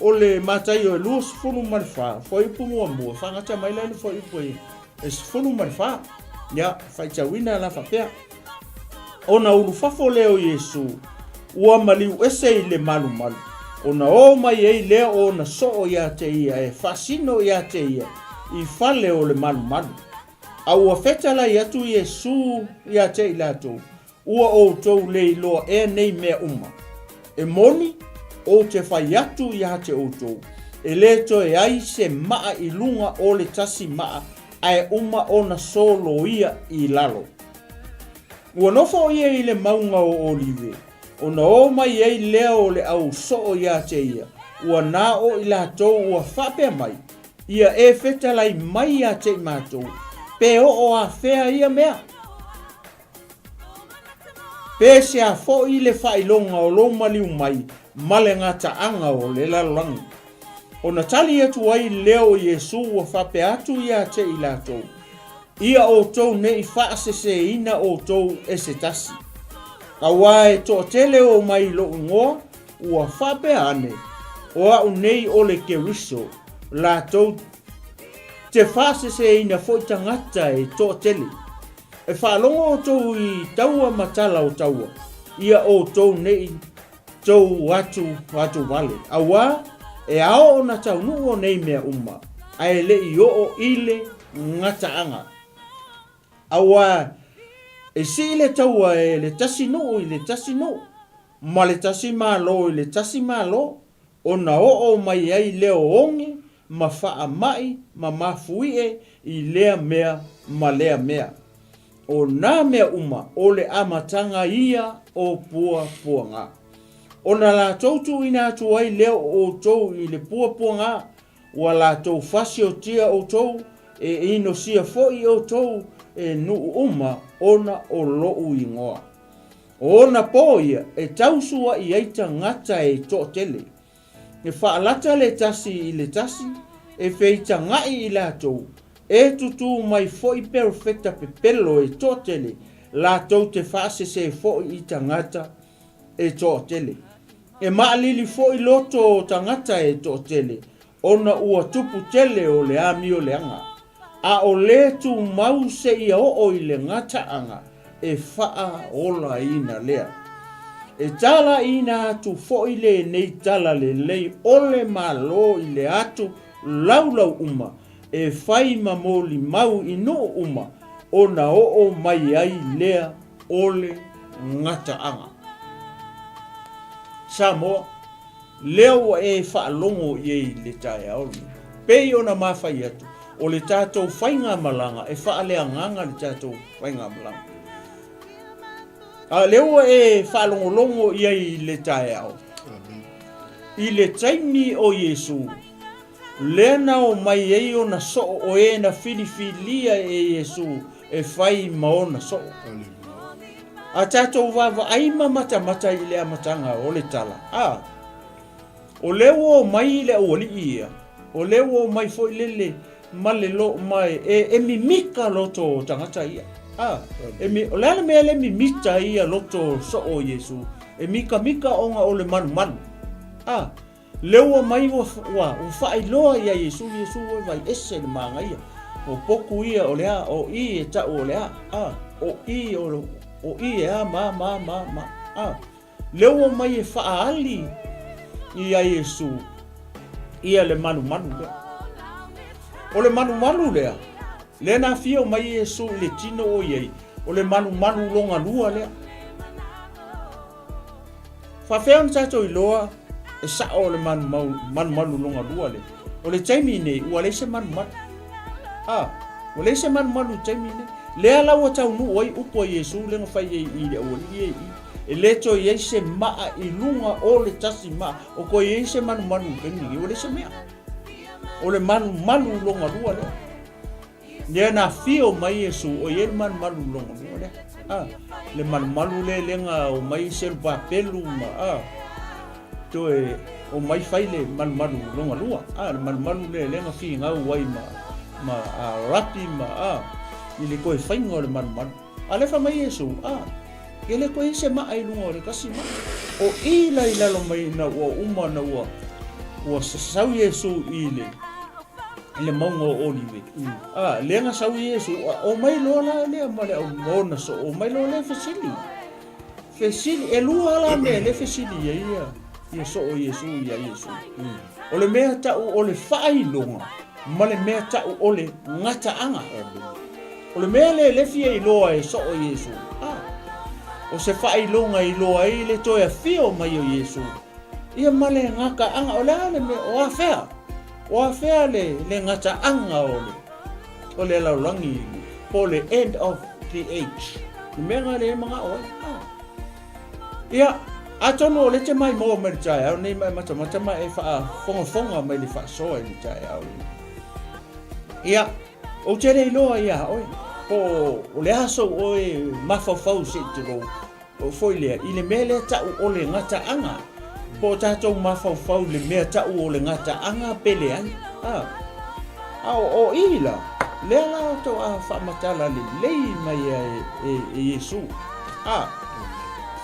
[SPEAKER 1] o le Mataio e 24, fuaiupu muamua, faagata mai la i le fuaiupu e E 14, ia, faitauina la faapea, Ona ulufafo lea o Iesu, ua maliu ese i le malumalu, ona o mai ai lea o ona soo ia te ia e faasino ia te ia i fale o le malumalu. A ua fetalai atu Iesu ia te i latou, Ua outou le iloa ea nei mea uma? E moni, ou te fai atu ia te outou, e le toe ai se maa i luga o le tasi maa ae uma ona soloia i lalo. Ua nofo ia i le mauga o Olive, ona o mai ai lea o le au soo ia te ia, ua na o i latou ua faapea mai, Ia e fetalai mai ia te i matou, pe oo afea ia mea? Pe sea foi le faailoga o lou maliu mai ma le gataaga o le lalolagi. Ona tali atu ai lea o Iesu ua faapea atu ia te i latou, Ia outou ne i faaseseina outou e se tasi. Auā e toatele o mai i lou igoa, ua faapea ane, O au nei o le Keriso, latou te faaseseina foi tagata e toatele. E faalogo outou i taua ma tala o taua, ia outou nei tou atu atu vale, auā e ao ona taunuu o nei mea uma, ae le i oo i le gataaga. Auā e sii le taua e le tasi nuu i le tasi nuu, ma le tasi malo i le tasi malo, ona oo mai ai lea o oge ma faamai ma mafuie i lea mea ma lea mea. O nā mea uma o le amataga ia o puapuaga. Ona latou tuuina atu ai lea o outou i le puapuaga, ua latou fasiotia outou, e inosia foi outou e nuu uma ona o lou igoa. O ona pō ia e tausuaʻi ai tagata e toatele. E faalata le tasi i le tasi, e feitagaʻi i latou, e tutū mai foi perofeta pepelo e toatele, latou te faasese foi i tagata e toatele. E maʻalili foi loto o tagata e toatele, ona ua tupu tele o le amio leaga, a o le tumau seia oo i le gataaga e faaolaina lea. E talaiina atu foi lenei tala lelei o le Malo i le atu laulau uma e fai ma molimau i nuu uma ona oo mai ai lea o le gataaga. Samoa. Lea ua e faalogo i ai i le taeao lenei. Pei ona mafai atu, o le tatou faigamalaga e faaleagaga le tatou faigamalaga. A lea ua e faalogologo i ai i le taeao, i le taimi o Iesu, lea na omai ai ona soo o e na filifilia e Iesu e fai ma ona soo. A tatou vaavaai ma matamata i le amataga o le tala, a, o lea ua omai le aualii ia, o lea ua omai foi lele ma le lo, ma e, e mimika loto o tagata ia. A, e mi, o le a le mea le mimita ai ia loto soo o Iesu? E mikamika ona o le malumalu. A, Lea ua mai ua, ua, ua faailoa ia Iesu, Iesu ua vai ese le magaia. O poku ia o le a, o i e tau o le a, a, o i o, o i e a ma, ma, ma, ma, a. Lea ua mai e faaali ia Iesu ia le malumalu lea. O le malumalu lea, lea na afio mai Iesu i le tino o i ai, o le malumalu logalua lea. Faafefea ona tatou iloa? E sa'o le manumalu lona lua lea. O le taimi nei, ua leai se malumalu. A, ua leai se malumalu i le taimi nei. Lea la ua taunuu ai upu a Iesu lea na fai ai i le aualii ia i i. E le toe i ai se maa i luga o le tasi maa, o toe i ai se malumalu i le taimi nei, ua leai se mea. O le malumalu lona lua lea. Lea na afio mai Iesu, o i ai le malumalu lona lua lea. A, le malumalu lea lea na omai Serubabelu ma, a, toe omai fai le malumalu lona lua. A, le malumalu lea lea na finau ai ma, ma a, Rapi ma, a, i le toe faiga o le malumalu. A lea fai mai Iesu, a, e le toe i ai se maa i luga o le tasi maa. O i la i lalo mai ina ua uma ona ua, ua sasau Iesu i le, i le mauga o Olive. A, lea na sau Iesu, a omai loa la lea ma le au ma ona soo, omai loa lea fesili. Fesili, e lua la mea lea fesili ai ia, ia soo Iesu ia Iesu. O le mea tau o le faailoga ma le mea tau o le gataaga. O le mea lea lea fia iloa e soo Iesu, a, o se faailoga e iloa ai le toe afio mai o Iesu, ia ma le gataaga, o le a le mea, o afea? O afea le le gataaga o le o le lalolagi po o le end of the age? Le mea lena lea e manao ai. Ah. Ia, atonu o lea e te maimoa mai le taeao nei ma e matamata ma e faafogafoga mai le faasoa i le taeao lenei. Ia, ou te le iloa iā oe, po o le a sou oe mafaufau se i tulou, Oo foi lea i le mea lea ta'u o le gataaga, po o tatou mafaufau i le mea ta'u o le gataaga pe leai. A, a o, o i la, lea la to'a faamatala lelei mai e, e, e Iesu. A,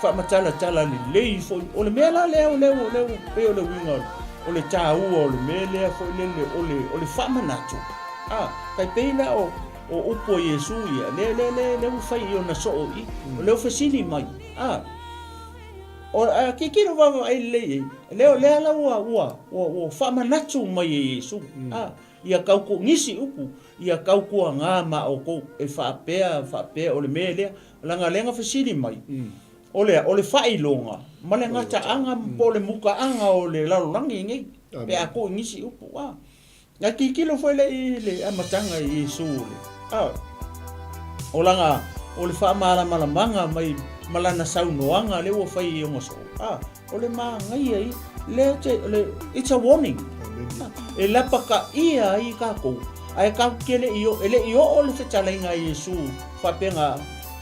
[SPEAKER 1] faamatalatala lelei foi. O le mea la lea o lea, o lea, pei o le uiga o le tāua o le mea lea foi lele o le, o le faamanatu. A, tai pei la o, O upu a Iesu ia, lea, lea, lea, lea ua fai i ona soo i, o lea ua fesili mai, a, o, a tilotilo vaavaai lelei i ai, lea, lea la ua, ua, ua, ua faamanatu mai e Iesu, a, ia tautu, nisi upu, ia tautuagā ma outou, e faapea, faapea, o le mea lea, leaga lea na fesili mai, o le a, o le faailoga ma le gataaga po o le mutaaga o le lalolagi nei, pe a tuu i nisi upu, a. Na tilotilo foi lea i le amataga i Iesu o le, a, o lana, o le faamalamalamaga mai ma lana saunoaga lea ua fai i ona soo, a, o le manaia ia, lea te, o le, it's a warning. A, e lapakaia ai tatou, ae tatou te le i, e le i oo le fetalaiga a Iesu faapea na,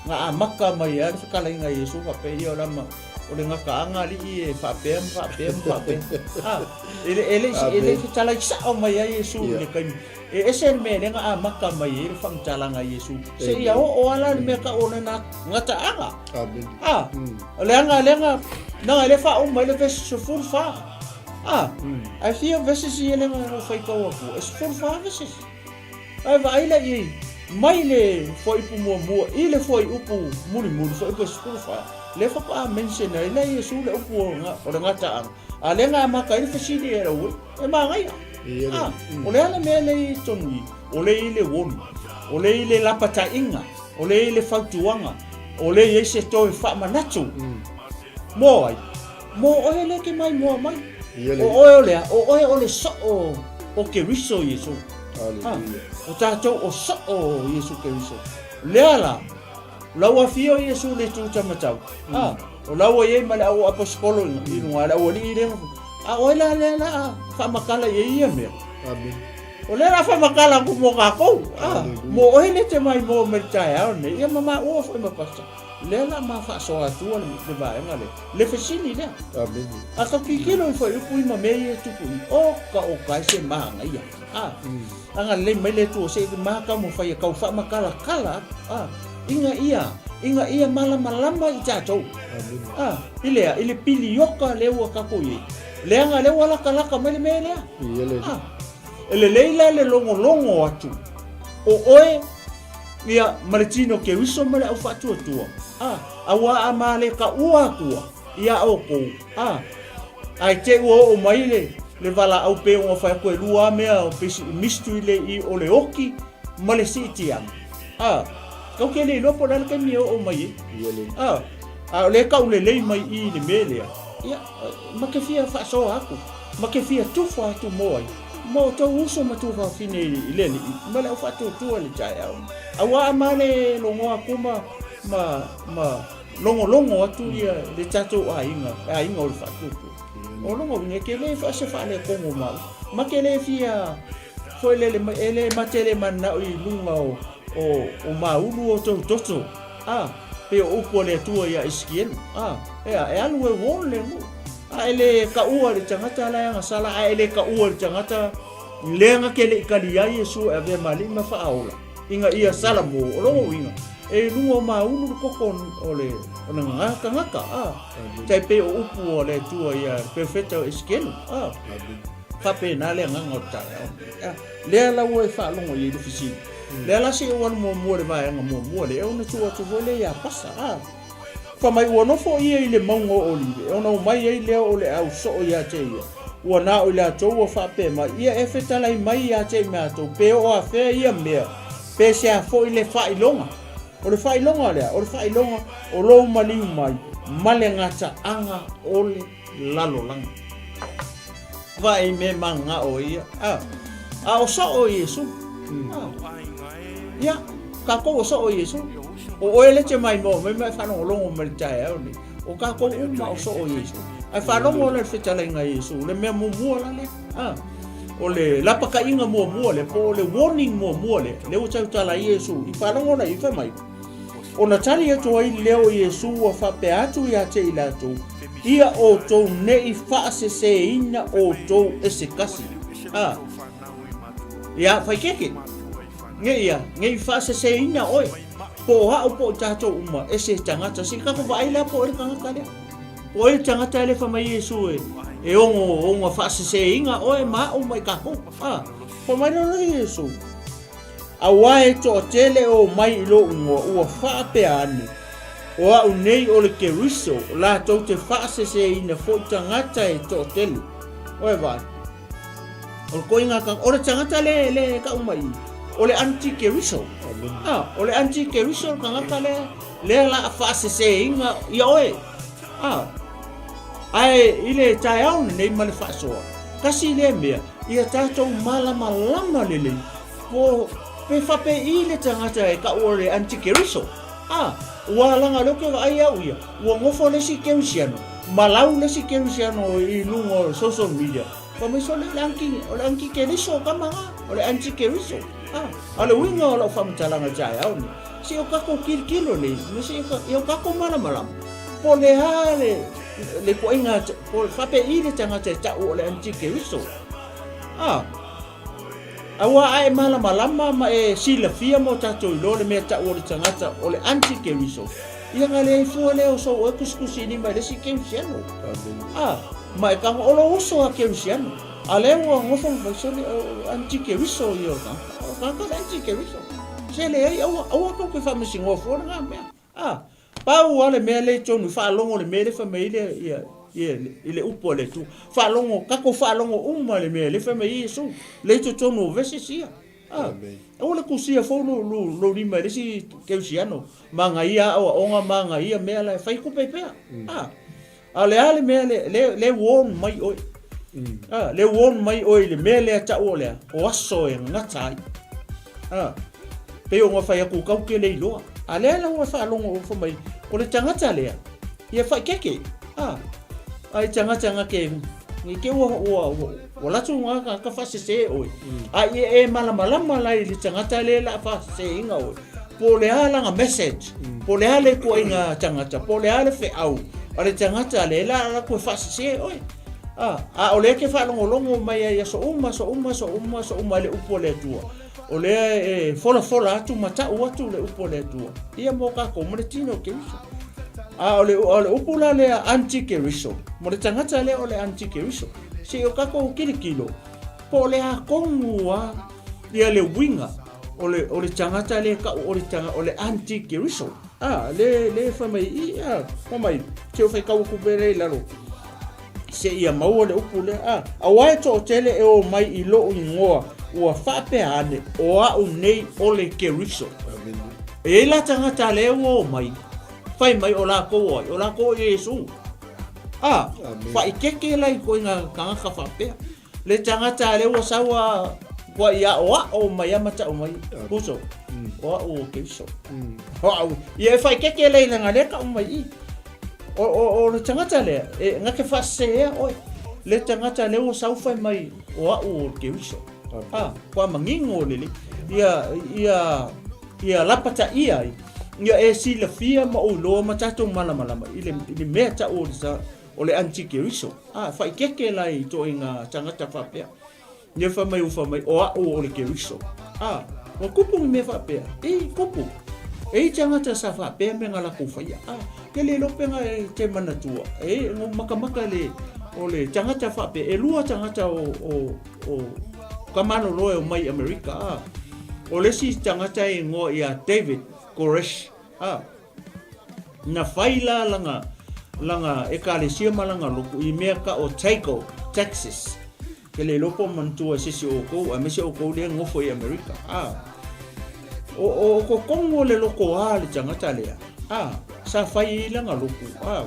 [SPEAKER 1] na amata mai ai le fetalaiga a Iesu faapea ia o lama, o le gataaga alii e faapea ma faapea ma faapea. A, e le, e le, e le fetalai sa'o mai ai Iesu i le taimi. E ese le mea lea na amata mai ai le faamatalaga a Iesu. Seia oo lava la le mea tau o lana gataaga. A, o leaga, leaga, leaga e le faauma ai le vesi 14. A, ae fia verses ia lea na ou faitau atua? E 14 verses. Ae vaai la i ai, mai le fuaiupu muamua i le fuaiupu mulimuli, fuaiupu e 14, lea faatoa mention ai la Iesu le upu o le gataaga, a lea na amata ai le fesili e lau e manaia. A, o le a le mea lea i totonu i i? O lea i ai le warning, o lea i ai le lapataiga, o lea i ai le fautuaga, o lea i ai se toe faamanatu. Mo ai? Mo oe lea ke maimoa mai. O oe o le a? O oe o le soo o Keriso Iesu. Ha, o tatou o soo o Iesu Keriso. Lea la, lau afio Iesu le tu tamatau. Ha, o lau ai ma le au aposikolo i lunga le aualii lea. A oe la lea la faamatala i ai ia mea.
[SPEAKER 2] Amen.
[SPEAKER 1] O lea la faamatala atu mo tatou. Ha, mo oe le te maimoa mai le taeao nei. Ia ma maua foi ma pastor. Lea la ma faasoa atua le vaega lea, le fesili lea.
[SPEAKER 2] Amene.
[SPEAKER 1] A ka tilotilo ifo i upu i ma mea ia e tupu i, o ka o ka e se manaia. A, agalelei mai le Atua se i ma taumafai e tau faamatalatala atu, a, ina ia, ina ia malamalama i tatou.
[SPEAKER 2] Amene.
[SPEAKER 1] A, i le a, i le pilioka lea ua tatou i ai. Leaga lea ua latalata mai le mea lea.
[SPEAKER 2] Ia le.
[SPEAKER 1] A, e lelei la le logologo atu o oe Ia, ma le tino Keriso ma le au faatuatua, a, auā a male ka ua atua iā oukou, a, ae te ua oo mai le, le valaau pei ona fai atu e lua a mea o pesi mystery le i o le oki ma le siitiaga, a, kau ke le iloa po o le a le taimi e oo mai ai, a, a o lea e taulelei mai i i le mea lea. Ia, ma ke fia faasoa atu, ma ke fia tufa atu mo ai, ma o tou uso ma tuafafine i le Alii, ma le au faatuatua i le taeao. Auā a ma le logoa atu ma, ma, ma logologo atu ia le tatou aiga, le aiga o le faatuatua. O lona uiga, e te le se faaletonu ma au, ma te le fia foi lele mai, e le ma te le mananao i luga o, o, o māulu o tou toto. A, pei o upu a le Atua iā Isikielu, a, ea, e alu e warn le nuu, a e le kaua i le tagata la e agasala, a e le kaua i le tagata lea na ke le i kali ai Iesu e avea ma alii ma faaola, ina ia sala mo, o lona uiga, e i luga o māulu le koko o le, o le gagā tagata, a, tai pei o upu a le Atua iā le perofeta o Isikielu, a, faapena le agaga o le taeao lenei, a, lea la ua e faalogo i ai le fesili. Lea la se i ou alu muamua i le vaega muamua lea, ona tuu atu foi lea ia Pasa, a. Fai mai ua nofo ia i le mauga o Olive, ona omai ai lea o le au soo ia te ia. Ua na o i latou ua faapea mai, Ia e fetalai mai ia te i matou, pe oo afea ia mea, pe se a foi le faailoga. O le faailoga lea, o le faailoga o lou maliu mai ma le gataaga o le lalolagi. Vaai me manao ia. A, a o soo Iesu. A, ia, kakou o soo Iesu. O oe le te mai mo mai mai whalongolongo mai le taeao nei. O kakou uma o soo Iesu. Ai whalongo le fetalaiga Iesu, le mea muamua la lea. A, o le lapakaiga muamua lea, po o le warning muamua lea, lea ua tautala ai Iesu, i whalongo la i whai mai. Ona tali atu ai lea o Iesu ua faapea atu ia te i latou, Ia outou nei faaseseina outou e se kasi. A. Ia, faikeke. Nge ia, nei faaseseina oe, po o a'u po o tatou uma, e se tagata. Se i tatou vaai la po o ai le tagata lea. Po o ai le tagata lea fai mai Iesu e, e ono, ono faaseseina oe ma a'u ma i tatou. A. Fai mai loa lea Iesu. Auā e toatele o mai i lou igoa, ua faapea ane, O a'u nei o le Keriso, latou te faaseseina foi tagata e toatele. Oe vaai. O le koiga ka, o le tagata le, le ka'u mai i, o le anti-Keriso. Ah, o le anti-Keriso le tagata lea, lea la a faaseseina ia oe. Ah, ae i le taeao lenei ma le faasoa, kasi lea mea, ia tatou malamalama lelei, Po, pe faapei le tagata e kau o le antikeriso? A, ua laga lea ou te vaai au ia, ua nofo le isi kerisiano, ma lau le isi kerisiano i luga o social media, fai mai sole o le anti, o le antikeriso kama ga, o le antikeriso. A, a o le uiga o lau faamatalaga i taeao nei, se o tatou kilokilo nei, ma se i o tatou malamalama, po o le a le, le ituaiga, po o faapei le tagata e tau o le antikeriso. A. Aua a e malamalama ma e silafia mo tatou iloa le mea tau o le tagata o le anti-keriso, ia na leai fua lea o sou oe kusikusi lima i le isi kerisiano. A, ma e tago o lou uso a kerisiano, a lea ua nofo ma fai sole o anti-keriso ia o le tagata. O le tagata o le anti-keriso. Se leai, aua, aua tou te faamasinoa fua lena mea. A, pau lava le mea lea i totonu, faalogo i le mea lea fai mai ai le, ia, ia, i le upu a le Atua. Faalogo, tatou faalogo uma i le mea lea fai mai ai Iesu, lea i totonu o verses ia. A, aua le tusia fou lou, lou, lou lima i le isi kerisiano, manaia aoaoga, manaia mea la e fai tupe pea. A, A o le a le mea le, le, le warn mai oe? Mm. Ah, le warn mai oe i le mea lea tau o lea, o aso e gata ai. Ah, pei o ngā whai aku kau ke lei loa. A lea la ua whaalongo o wha mai, o le tangata lea, ia whai keke. Ah, ai tangata ngā ke, ngi ke ua, ua, ua, ua latu ngā ka, ka whasese oe. Mm. A ia e malamalama lai le tangata lea la whasese inga oe. Po o le a lana message, po o le a le ituaiga tagata, po o le a le feau a le tagata lea la ala atu e faasese oe. A, a o lea e te faalogologo mai ai aso uma, aso uma, aso uma, aso uma i le upu a le Atua. O lea e folafola atu ma tau atu le upu a le Atua, ia mo tatou ma le tino o Keriso. A o le, o le upu la lea antikeriso, mo le tagata lea o le antikeriso, se i o tatou kilokilo, po o le a tonu a ia le uiga o le, o le tagata lea e tau o le taga, o le antikeriso. A, le, le fai mai i, a, fai mai, se o faitau atu pea lea i lalo, seia maua le upu lea. A, auā e toatele e o mai i lou igoa, ua faapea ane, o a'u nei o le Keriso. E i ai la tagata lea ua o mai, fai mai o lakou o ai? O lakou o Iesu. A, faaikeke la i ituaiga tagata faapea. Le tagata lea ua sau a ua i aoao mai a ma tau mai, uso, o au o Keriso. O au, ia e faaikeke lea i lana lea tau mai i. O, o, o le tagata lea, e na te faasesea oe. Le tagata lea ua sau fai mai, o au o Keriso. A, kua manino lelei. Ia, ia, ia lapataia ai. Ia e silafia ma ou iloa ma tatou malamalama i le, i le mea tau o le, o le antikeriso. A, faaikeke la i ituaiga tagata faapea. Ia fai mai ua fai mai, o au o le Keriso. A, ua kupu ni mea faapea? I, kupu. E i tagata sa faapea mea nga lakou faia. A, ke le iloa pe nga e te manatua. E, ngo makamaka le, o le tagata faapea. E lua tagata o, o, o ka malolo e omai i Amerika. A, o le isi tagata e ingoa ia David Koresh. A, Na fai la langa, langa ekalesia ma langa loku i mea ka o Taco, Texas. Ke le iloa po o manatua e sesi o oukou, aemaise oukou lea ngofo i Amerika. A, o, o, o totonu o le loko a le tagata lea, a, sa fai ai langa loku, a,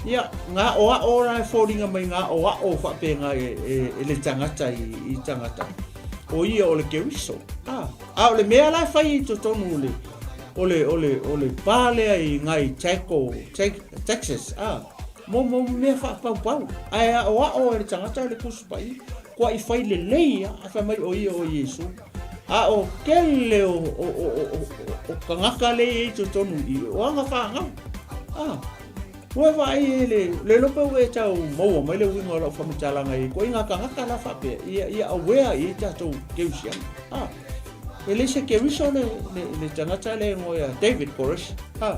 [SPEAKER 1] ia, nga aʻoaʻo la e foliga mai nga aʻoaʻo faapena e, e, e le tagata i, i tagata, o ia o le Keriso, a. A o le mea la e fai i totonu o le, o le, o le, o le pā lea i ngai Taco, Texas, a, mo, mo mea faapaupau. Ae aʻoaʻo e le tagata le Tusi Paia, kua i fai lelei a, a fai mai o ia o Iesu. A o kele o, o, o, o, o, o tagata le i ai totonu i, o aga whanau. A, Ua vaai e le, le iloa pe ua e tau maua mai le uiga o lau faamatalaga i koe i ngā tangata la faapea, ia, ia awea i ai tatou Keusiana. Ah, e le se Keriso le, le, le tangata le ingoa ia David Koresh. Ah,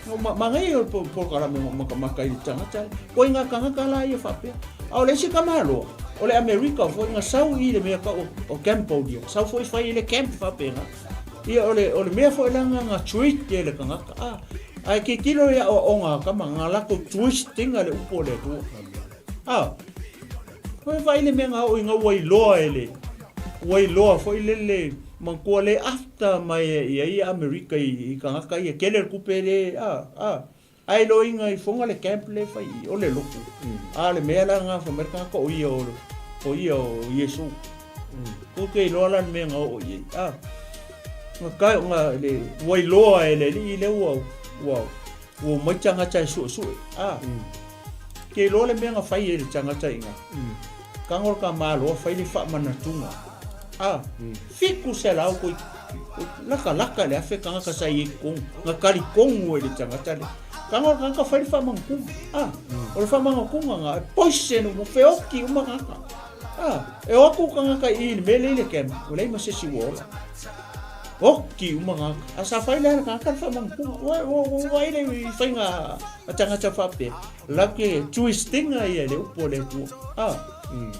[SPEAKER 1] no, ma, manaia o le polokalame o makamaka i le tangata le. Koe i ngā tangata la ia faapea. A o le isi tamaloa, o le Amerika foi nga sau i le mea ka o, o Cambodia. Sau foi fai i le camp faapena. Ia o le, o le mea foi la nga nga treat ia le tangata. Ah, Ae tilotilo i aoaoga a kama, nga latou twisting a le upu o le Atua. A, koe vaai le mea nga oo i nga ua iloa e le, ua iloa foi le le manatua le after mai e ia ia Amerika i, i kangaka ia, kele le tupe le, a, a, ae iloa inga i fonga le camp le fai i, o le lotu. A le mea la nga fai mai le kangaka o ia o, o ia o Iesu. Kou te iloa la le mea nga oo i ai. A, nga kai nga le ua iloa e le alii lea ua ua ua omai tagata e suesue. A, ke iloa le mea nga fai e le tagata i nga. Kago le ka maloa fai le faamanatuga. A, 700 koi lakalaka le afe tagata sa i ai totonu, nga talitonu e le tagata lea. Kago le tagata fai le faamanatuga. A, o le faamanatuga nga e poison uma, feoti uma tagata. A, e o atu tagata i i le mea lea i le camp, ua leai ma se isi ua ola. Oki uma tagata. A sa fai lea le tagata le faamanatunga. Ua, ua, ua vaai le i faiga a tagata faapea. Lau ke twistinga ia le upu a le Atua. A,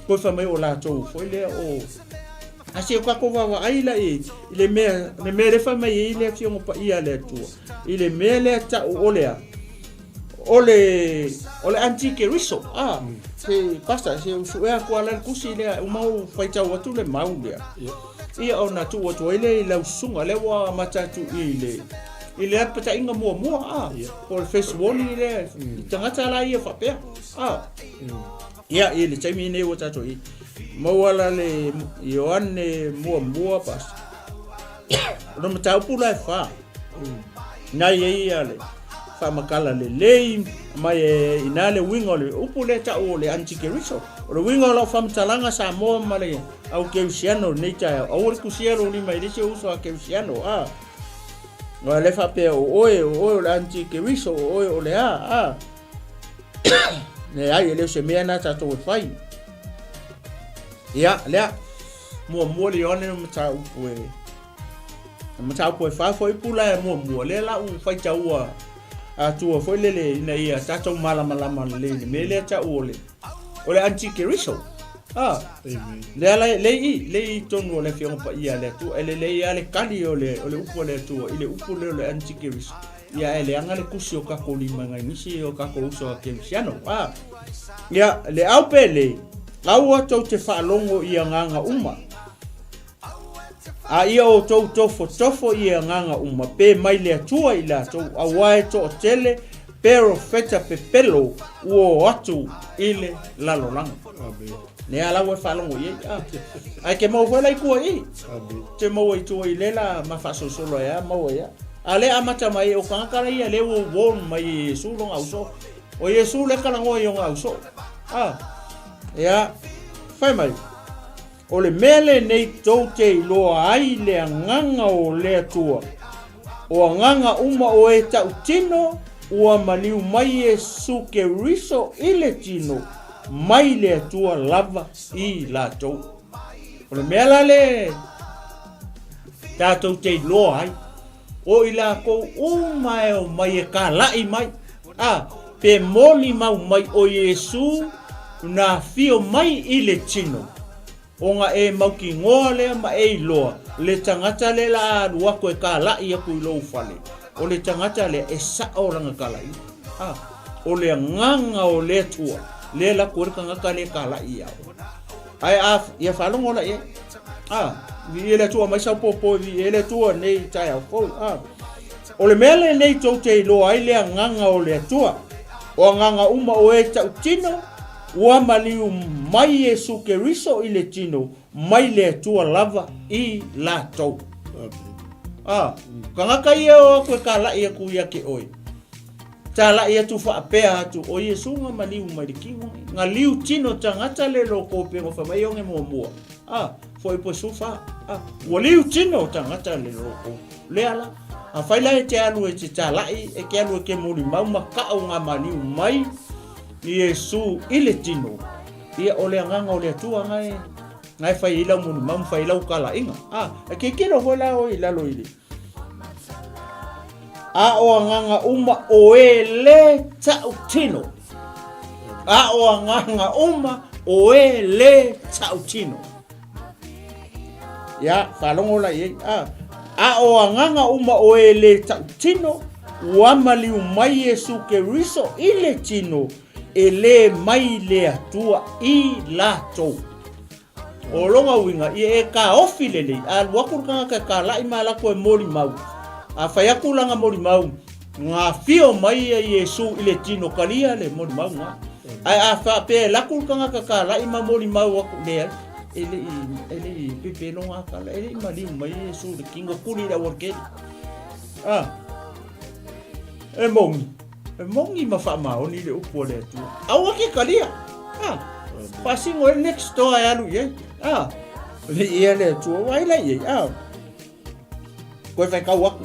[SPEAKER 1] koe fai mai o latou foi lea o... A se o tatou vaavaai la i, i le mea, le mea lea fai mai ai le Afioga Paia a le Atua, i le mea lea tau o le a, O le o le antikeriso a se pastor se suea atu ala le tusi lea uma ou faitau atu le mau lea ia ona tuu atu ai lea i lau susuga lea ua amata atu i le i le lapataiga muamua a po o le first warning lea i tagata la ia faapea a ia i le taimi nei ua tatou i maua la le Ioane muamua pastor o le mataupu la e fa Na i ai ia le faamatala lelei mai e ina le uiga o le upu lea tau o le antikeriso. O le uiga o lau faamatalaga Samoa ma le au Keusiano i lenei taeao, aua le tusia lou lima i le isi uso a Keusiano, a. Aua le faapea o oe, o oe o le antikeriso, o oe o le a, a. Leai, e le o se mea na tatou e fai. Ia, lea, muamua le Ioane o mataupu e Mataupu e fa foi pula e muamua, lea la u faitaua atua foi lele ina ia tatou malamalama lelei i le mea lea tau o le o le antikeriso. Ah, lea la le i le i tonu o le afioga paia a le Atua, e lelei lava le kali o le o le upu a le Atua i le upu lea o le antikeriso. Ia e leaga le tusi o tatou lima ngai nisi o tatou uso a kerisiano. Ah, ia le au pele, aua tou te faalogo i agaga uma. A ia outou tofotofo i agaga uma, pe mai le Atua i latou, auā e toatele Perofeta pepelo ua o atu i le lalolagi.
[SPEAKER 2] Amen.
[SPEAKER 1] Lea la ua e faalogo i ai. Ah. Ae ke maua foi la i tua i.
[SPEAKER 2] Amen.
[SPEAKER 1] Te maua i tua i le la ma faasolosolo ai a maua ia. A le amata mai o kangaka la ia le ua warn mai e Iesu longa auso. O Iesu le kalagoa i ona auso. Ah. Ia. Fai mai. O le mea lenei tou te iloa ai le agaga o le Atua, o agaga uma o e tautino ua maliu mai Iesu Keriso i le tino, mai le Atua lava i latou. O le mea la le tatou te iloa ai, o i lakou uma e omai e kalaʻi mai, a pe molimau mai o Iesu na afio mai i le tino, ona e mautinoa lea ma e iloa le tagata lea la a alu atu e kalaʻi atu i lou fale, o le tagata lea e saʻo lana kalaʻiga. A o le agaga o le Atua lea e laku ai le tagata lea e kalaʻi ia oe. Ae a ia faalogo la i ai. A, viia le Atua mai sau popo e viia le Atua nei taeao fou. A, o le mea lenei tou te iloa ai le agaga o le Atua. O agaga uma o e tautino, ua maliu mai Iesu Keriso i le tino, mai le Atua lava i latou. A, tagata ia o atu e kalaʻi atu ia te oe. Talaʻi atu faapea atu, o Iesu nga maliu mai le kino, nga liu tino tagata le loko pe ngo fai mai muamua. A, foi po sufa. A, ua liu tino tagata le loko. Le ala, a fai la e te alu e te talaʻi, e ke alu e ke molimau ma kaʻau nga maliu mai Iesu i le tino. Ia o le agaga o le Atua nga e nga e fai ai lau molimau ma fai ai lau kalaʻiga. A, e kikilo foi la oe i lalo i le A o agaga uma o e le tautino. A o agaga uma o e le tautino. Ia, faalogo la i ai. A, a o agaga uma o e le tautino, ua maliu mai Iesu Keriso i le tino, e le mai le Atua i latou. O lona uiga, ia e kaofi lelei, a alu atu le tagata e kalaʻi ma ala atu e molimau, a fai atu lana molimau, na afio mai ia Iesu i le tino kalia le molimau na. Ae a faapea e laku le tagata kalaʻi ma molimau atu, leai, e le i, e le i pepe lona kala, e le i maliu mai Iesu i le tino kuli i le aualatele. A, e moni. E moni ma faamaoni le upu a le Atua. Aua ke kalia. Ha. Faasino ai next door e alu i ai. Ha. Viia le Atua, vai la i ai. Ha. Koe whaikau aku.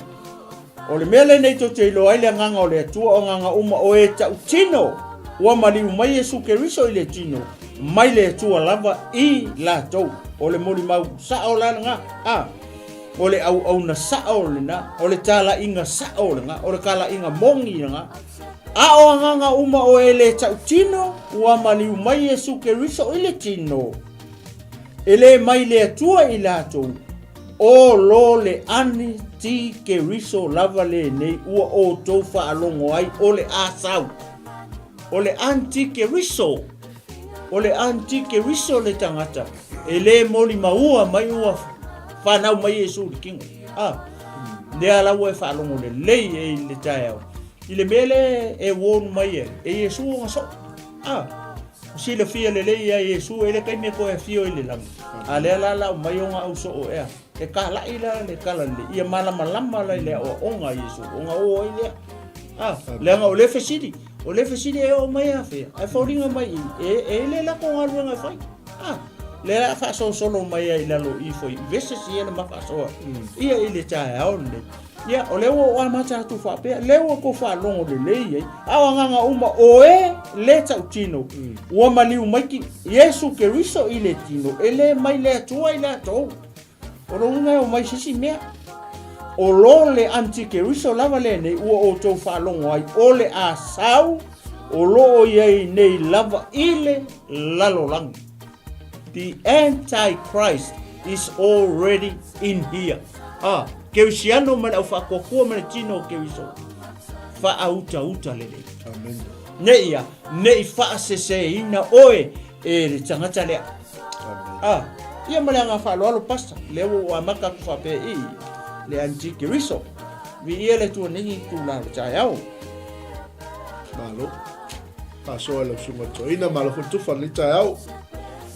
[SPEAKER 1] O le mea lenei tou te iloa ai le agaga o le Atua o agaga uma o e tautino ua maliu mai Iesu Keriso i le tino mai le Atua lava i latou. O le molimau sao la lena. Ha. O le auauna sao lena, o le talaiga sao lena, o le talaiga moni lena. A o agaga uma o e le tautino, ua maliu mai Iesu Keriso i le tino. E le mai le Atua i latou, o lo le ani ti Keriso lava lenei ua outou faalogo ai o le a sau. O le antikeriso, o le antikeriso le tagata e le molimaua mai ua fanau mai Iesu i le kino. A, lea la ua e faalogo lelei e i le taeao. I le mea lea e warn mai ai, e Iesu ona soo. A, silafia lelei ia Iesu e le taimi e toe afio i le lagi. A lea la lau mai ona au soo ea. E kalaʻi la le kala lelei, ia malamalama la i le aoaoga a Iesu, ona o ai lea. A, leaga o le fesili, o le fesili e oo mai afea, ae foliga mai i, e, e le lako galuega e fai. A, lea a faasolosolo mai ai i lalo ifo i verses ia na ma faasoa. Ia i le taeao lenei. Ia, o lea ua ou amata atu faapea, lea ua tou faalogo lelei ai, a o agaga uma o e le tautino, ua maliu mai ki Iesu Keriso i le tino, e le mai le Atua i latou. O lona uiga e omai se isi mea. O lo le antikeriso lava lenei ua outou faalogo ai, o le a sau, o lo o i ai nei lava i le lalolagi. The Antichrist is already in here. Ah, Kerisiano ma le au faatuatua ma le tino o Keriso. Faautauta lelei.
[SPEAKER 2] Amen.
[SPEAKER 1] Ne ia, ne i faaseseina oe e le tagata lea.
[SPEAKER 2] Amen.
[SPEAKER 1] Ah, ia ma le aga faaaloalo pastor, lea ua ou amata atu faapea i le Antikeriso. Viia le Atua nei itula o le taeao.
[SPEAKER 2] Malo. Faasoa i lau susuga toeaina, malo foi le tufa i lenei taeao.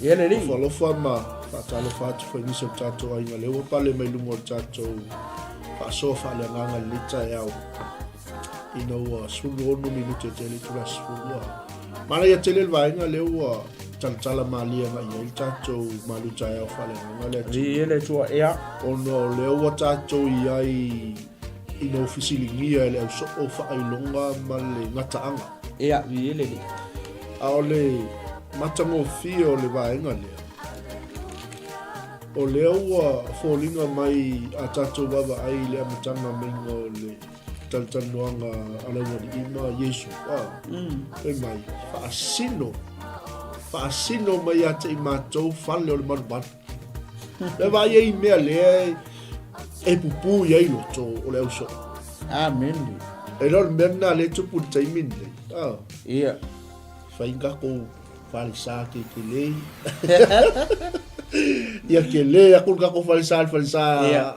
[SPEAKER 1] Ia le alii.
[SPEAKER 2] Alofa alofa ma faatalofa atu foi i nisi o tatou aiga lea ua pale mai luga o le tatou faasoa faaleagaga i lenei taeao. Ina ua 16 minute e tele itula 10. Manaia tele le vaega lea ua talatala malie agai i ai le tatou malu taeao faaleagaga le atunuu.
[SPEAKER 1] Viia le Atua, ia.
[SPEAKER 2] Ona o lea ua tatou i ai ina ua fesiligia e le ausoo faailoga ma le gataaga.
[SPEAKER 1] Ia, viia le Alii.
[SPEAKER 2] A o le matagofie o le vaega lea, o lea ua foliga mai a tatou vaavaai i le amataga maiga o le talatalanoaga a le aualii ma Iesu, a, fai mai, faasino, faasino mai ia te i matou fale o le malumalu. Le vaai ai i mea lea e pupū i ai loto o le ausoo.
[SPEAKER 1] Amene.
[SPEAKER 2] E le o le mea lena lea e tupu i le taimi lenei. Ah.
[SPEAKER 1] Ia.
[SPEAKER 2] Fai ni tatou falesa kekelei. Ia kele aku le tatou falesa i le falesa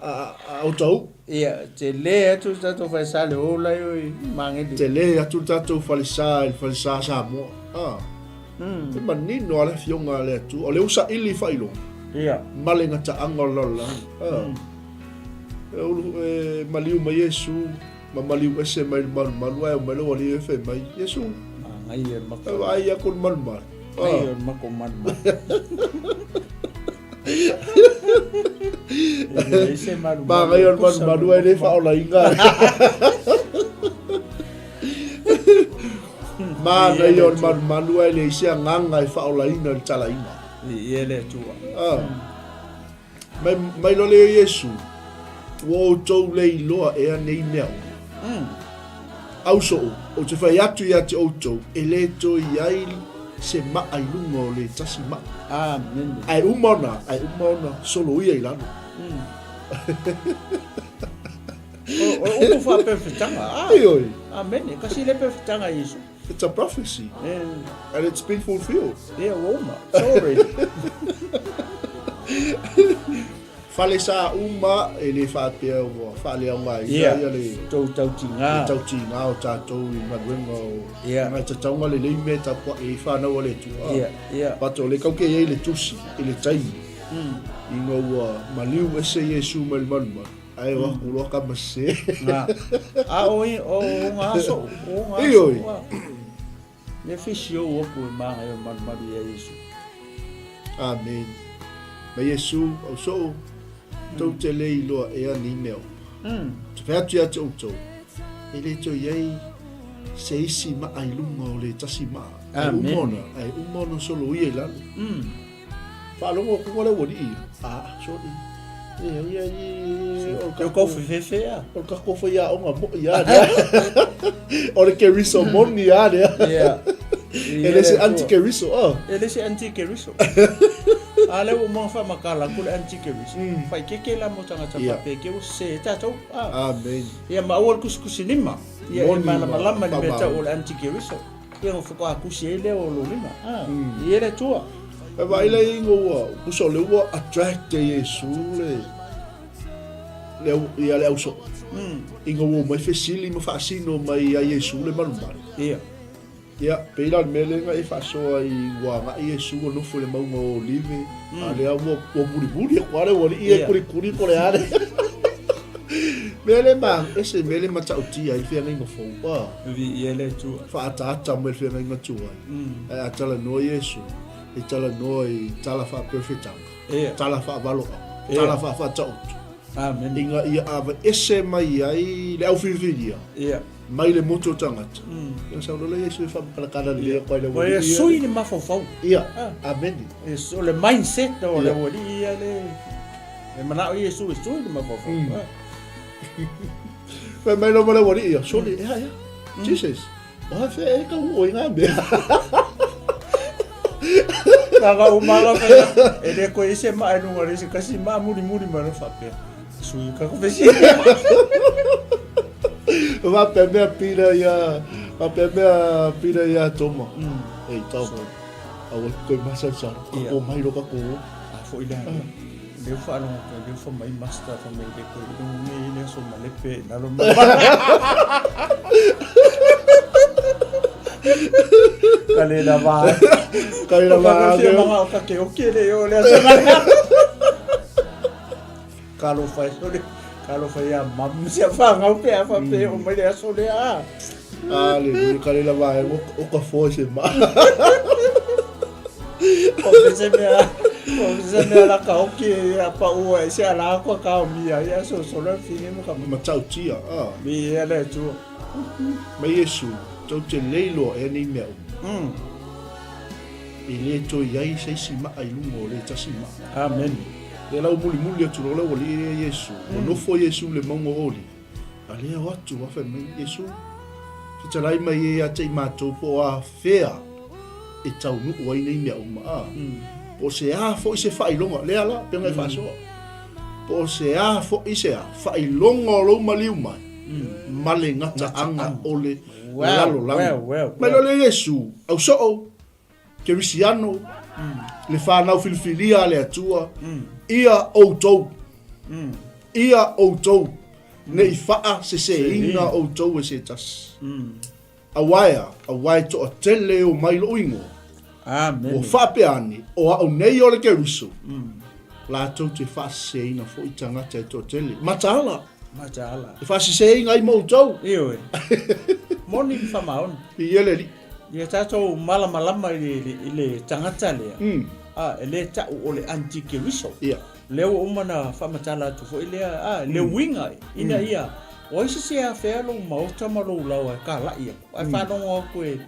[SPEAKER 2] a Otahuhu.
[SPEAKER 1] Ia, tele atu le tatou falesa i le ola eo i Magele.
[SPEAKER 2] Tele atu le tatou falesa i le falesa Samoa. Ah. E manino lava le Afioga a le Atua, o lea ua saili faailoga ma le gataaga o le lalolagi. E maliu mai Iesu ma maliu ese mai le malumalu, ae omai lou alii e fai mai, Iesu, e vaai aku le malumalu. Manaia o le malumalu ae le faaolaina. Manaia o le malumalu ae leai se agaga e faaolaina i le talaina.
[SPEAKER 1] Viia le Atua.
[SPEAKER 2] Ah. Mai, mai loa lea o Iesu, ua outou le iloa ea nei mea uma. Ausoo, ou te fai atu ia te outou, e le toe i ai se maa i luga o le tasi maa.
[SPEAKER 1] Amene.
[SPEAKER 2] Ae uma ona, ae uma ona soloia i lalo.
[SPEAKER 1] O, o upu faaperefetaga. Ah,
[SPEAKER 2] Ioe.
[SPEAKER 1] Amene. Kasi le perefetaga Iesu.
[SPEAKER 2] It's a prophecy. And it's been fulfilled.
[SPEAKER 1] Yeah, ua uma. Sorry.
[SPEAKER 2] Fale sa uma e le faapea ua faaleaogaina
[SPEAKER 1] yeah.
[SPEAKER 2] ia le
[SPEAKER 1] tou tautiga.
[SPEAKER 2] Le tautiga o tatou i galuega o
[SPEAKER 1] yeah.
[SPEAKER 2] ngai tataunga lelei mea tapuai ai whanau a le Atua.
[SPEAKER 1] Yeah, yeah.
[SPEAKER 2] But o le kauke i ai le tusi i le taimi. Ina ua maliu ese Iesu mai le malumalu. Ae o aku loa ka mase.
[SPEAKER 1] Nga. A o i o nga aso, o nga aso.
[SPEAKER 2] Ioe.
[SPEAKER 1] Le fisi o aku e manga e malumalu ia Iesu.
[SPEAKER 2] Amen. Ma Iesu, au soo, tou te le iloa ea nei mea uma. Te fai atu ia te outou, e le toe i ai se isi maa i luga o le tasi maa. Ae uma ona, ae uma ona soloia i lalo. Faalogo atu le aualii ia. Ah, sorry. Ia, ia, ia, o le
[SPEAKER 1] Tau kau fefefe a.
[SPEAKER 2] O le tatou faiaoga moi a lea. O le Keriso moni a lea.
[SPEAKER 1] Ia.
[SPEAKER 2] E le se anti Keriso, oh.
[SPEAKER 1] E le se anti Keriso. A lea ua uma faamakala atu le anti Keriso. Faikeke la mo tagata faapea ke ua sese ai tatou. Ah.
[SPEAKER 2] Amen.
[SPEAKER 1] Ia ma aua le kusikusilima. Ia e malamalama i le mea tau o le anti Keriso. Ia na faatoa tusi ai lea o lou lima. Ah, i e le Atua.
[SPEAKER 2] E vaai la i ua pusa o le ua attract e Iesu le le ia le ausoo. Ina ua omai fesili ma faasino mai ia Iesu le malumalu.
[SPEAKER 1] Ia.
[SPEAKER 2] Ia, pei la o le mea lea na e faasoa i ua agai Iesu ua nofo i le mauga o Olive, a lea ua ua mulimuli atu lava le aualii ia e kulikuli po o le a le mea lea ma ese mea lea matautia ai le feagaiga fou. Ah.
[SPEAKER 1] Viia le Atua.
[SPEAKER 2] Faaataata mai le feagaiga tuai. Ae a talanoa Iesu, e talanoa i tala faaperefetaga, tala faavaloaga, tala faafaataoto.
[SPEAKER 1] Amene.
[SPEAKER 2] Ina ia aveese mai ai le aufilifilia mai le motu o tagata. Ia sau loa lea Iesu e faamakalakala lelei atu ai le aualii.
[SPEAKER 1] Ua sui le mafaufau.
[SPEAKER 2] Ia, amene.
[SPEAKER 1] O le mindset o le aualii ia le e manao Iesu e sui le mafaufau.
[SPEAKER 2] Fai mai lava le aualii ia, sole, ea, ea, Jesus, o ha fea e kau o i ngā mea.
[SPEAKER 1] Nā ngā umala whaia, e le koe ese maa e lunga le se kasi maa muri muri mai lo whapea. Sui ka ko whesi.
[SPEAKER 2] Whapea mea pira ia, whapea mea pira ia Toma. Ei, tau. Aua koe masalsal, ka ko mai lo ka ko.
[SPEAKER 1] A fo i lea. Lea ua faalogo atu ai, lea ua fai mai master fai mai le koe i luga nei le aso malepe i lalo mai. Ka le lava ai.
[SPEAKER 2] Ka le lava ai.
[SPEAKER 1] Ka mga o ka ke oki le o le aso ngana. Ka lo fai sole. Ka lo fai a mam se fa ngau pe a fa pe o mai le aso le a.
[SPEAKER 2] Aleluia, ka le lava ai o ka fo se ma.
[SPEAKER 1] O pe se mea, o pe se mea la ka oki a pa ua e se ala ko ka o mia ia so solo fini mo ka
[SPEAKER 2] matautia a.
[SPEAKER 1] Mi ia le tu.
[SPEAKER 2] Mai Iesu, tou te le iloa ea nei mea uma. E le toe i ai se isi maa i luga o le tasi maa.
[SPEAKER 1] Amen.
[SPEAKER 2] Lea la ua mulimuli atu loa le aualii ia Iesu, ua nofo Iesu i le mauga o Oliva, a lea o atu a fai mai, Iesu, fetalai mai e ia te i matou po o a fea e taunuu ai nei mea uma, a? Po o se a foi se faailoga, lea la, pei ona e faasoa, po o se a foi se a faailoga o lou maliu mai, ma le gataaga o le lalolagi. Mai loa lea Iesu, au soo, Kerisiano, le fanau filifilia a le Atua, ia outou, ia outou, ne i faaseseina outou e se tasi. Aua e a? Aua e toatele e omai lou igoa.
[SPEAKER 1] Amene.
[SPEAKER 2] Ua faapea ane, o au nei o le Keriso, latou te faaseseina foi tagata e toatele. Mataala.
[SPEAKER 1] Mataala.
[SPEAKER 2] E faaseseina ai ma outou.
[SPEAKER 1] Ioe. Moni ma faamaoni.
[SPEAKER 2] Viia le Alii.
[SPEAKER 1] Ia tatou malamalama i le, i le tagata lea, a, e le ta'u o le antikeriso.
[SPEAKER 2] Ia.
[SPEAKER 1] Lea ua uma ona faamatala atu foi lea, a, le uiga ina ia, o ai se se afea lou maota ma lou laoa e kala'i aku, ae faalogo aku e,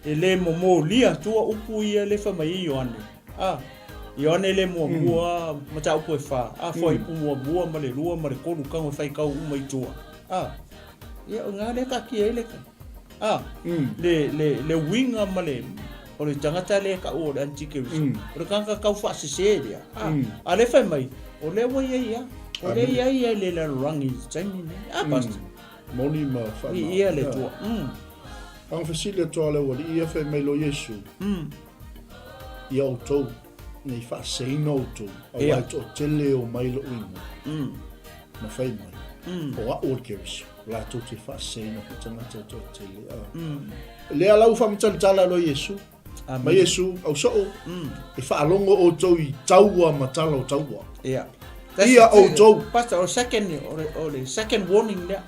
[SPEAKER 1] e le momolia atua upu ia le fai mai ai Ioane, a, Ioane le muamua, mataupu e fa, a, fuaiupu muamua ma le lua ma le tolu tago e faitau uma i tua, a, ia o ina lea e taatia ai le, a, le, le, le uiga ma le, o le tagata lea e ta'u o le antikeriso, o le tagata tau faasese lea, a, a lea fai mai, o lea ua i ai a, o lea i ai ia i le lalolagi i le taimi lenei, a, Pastor?
[SPEAKER 2] Moni ma faamaoni.
[SPEAKER 1] Viia le Atua.
[SPEAKER 2] Ang fesili atu a le aualii ia fai mai lo Iesu, Ia outou, nei faaseseina outou, aua e toatele o mai lou igoa, ma fai mai, o au o le Keriso, latou te faaseseina foi tagata e toatele. A. Lea la ua faamatalitala loa Iesu. Mai Iesu, au soo, e faalogo outou i taua ma tala o taua.
[SPEAKER 1] Ia.
[SPEAKER 2] Ia outou.
[SPEAKER 1] Pastor, o second, o le second warning lea.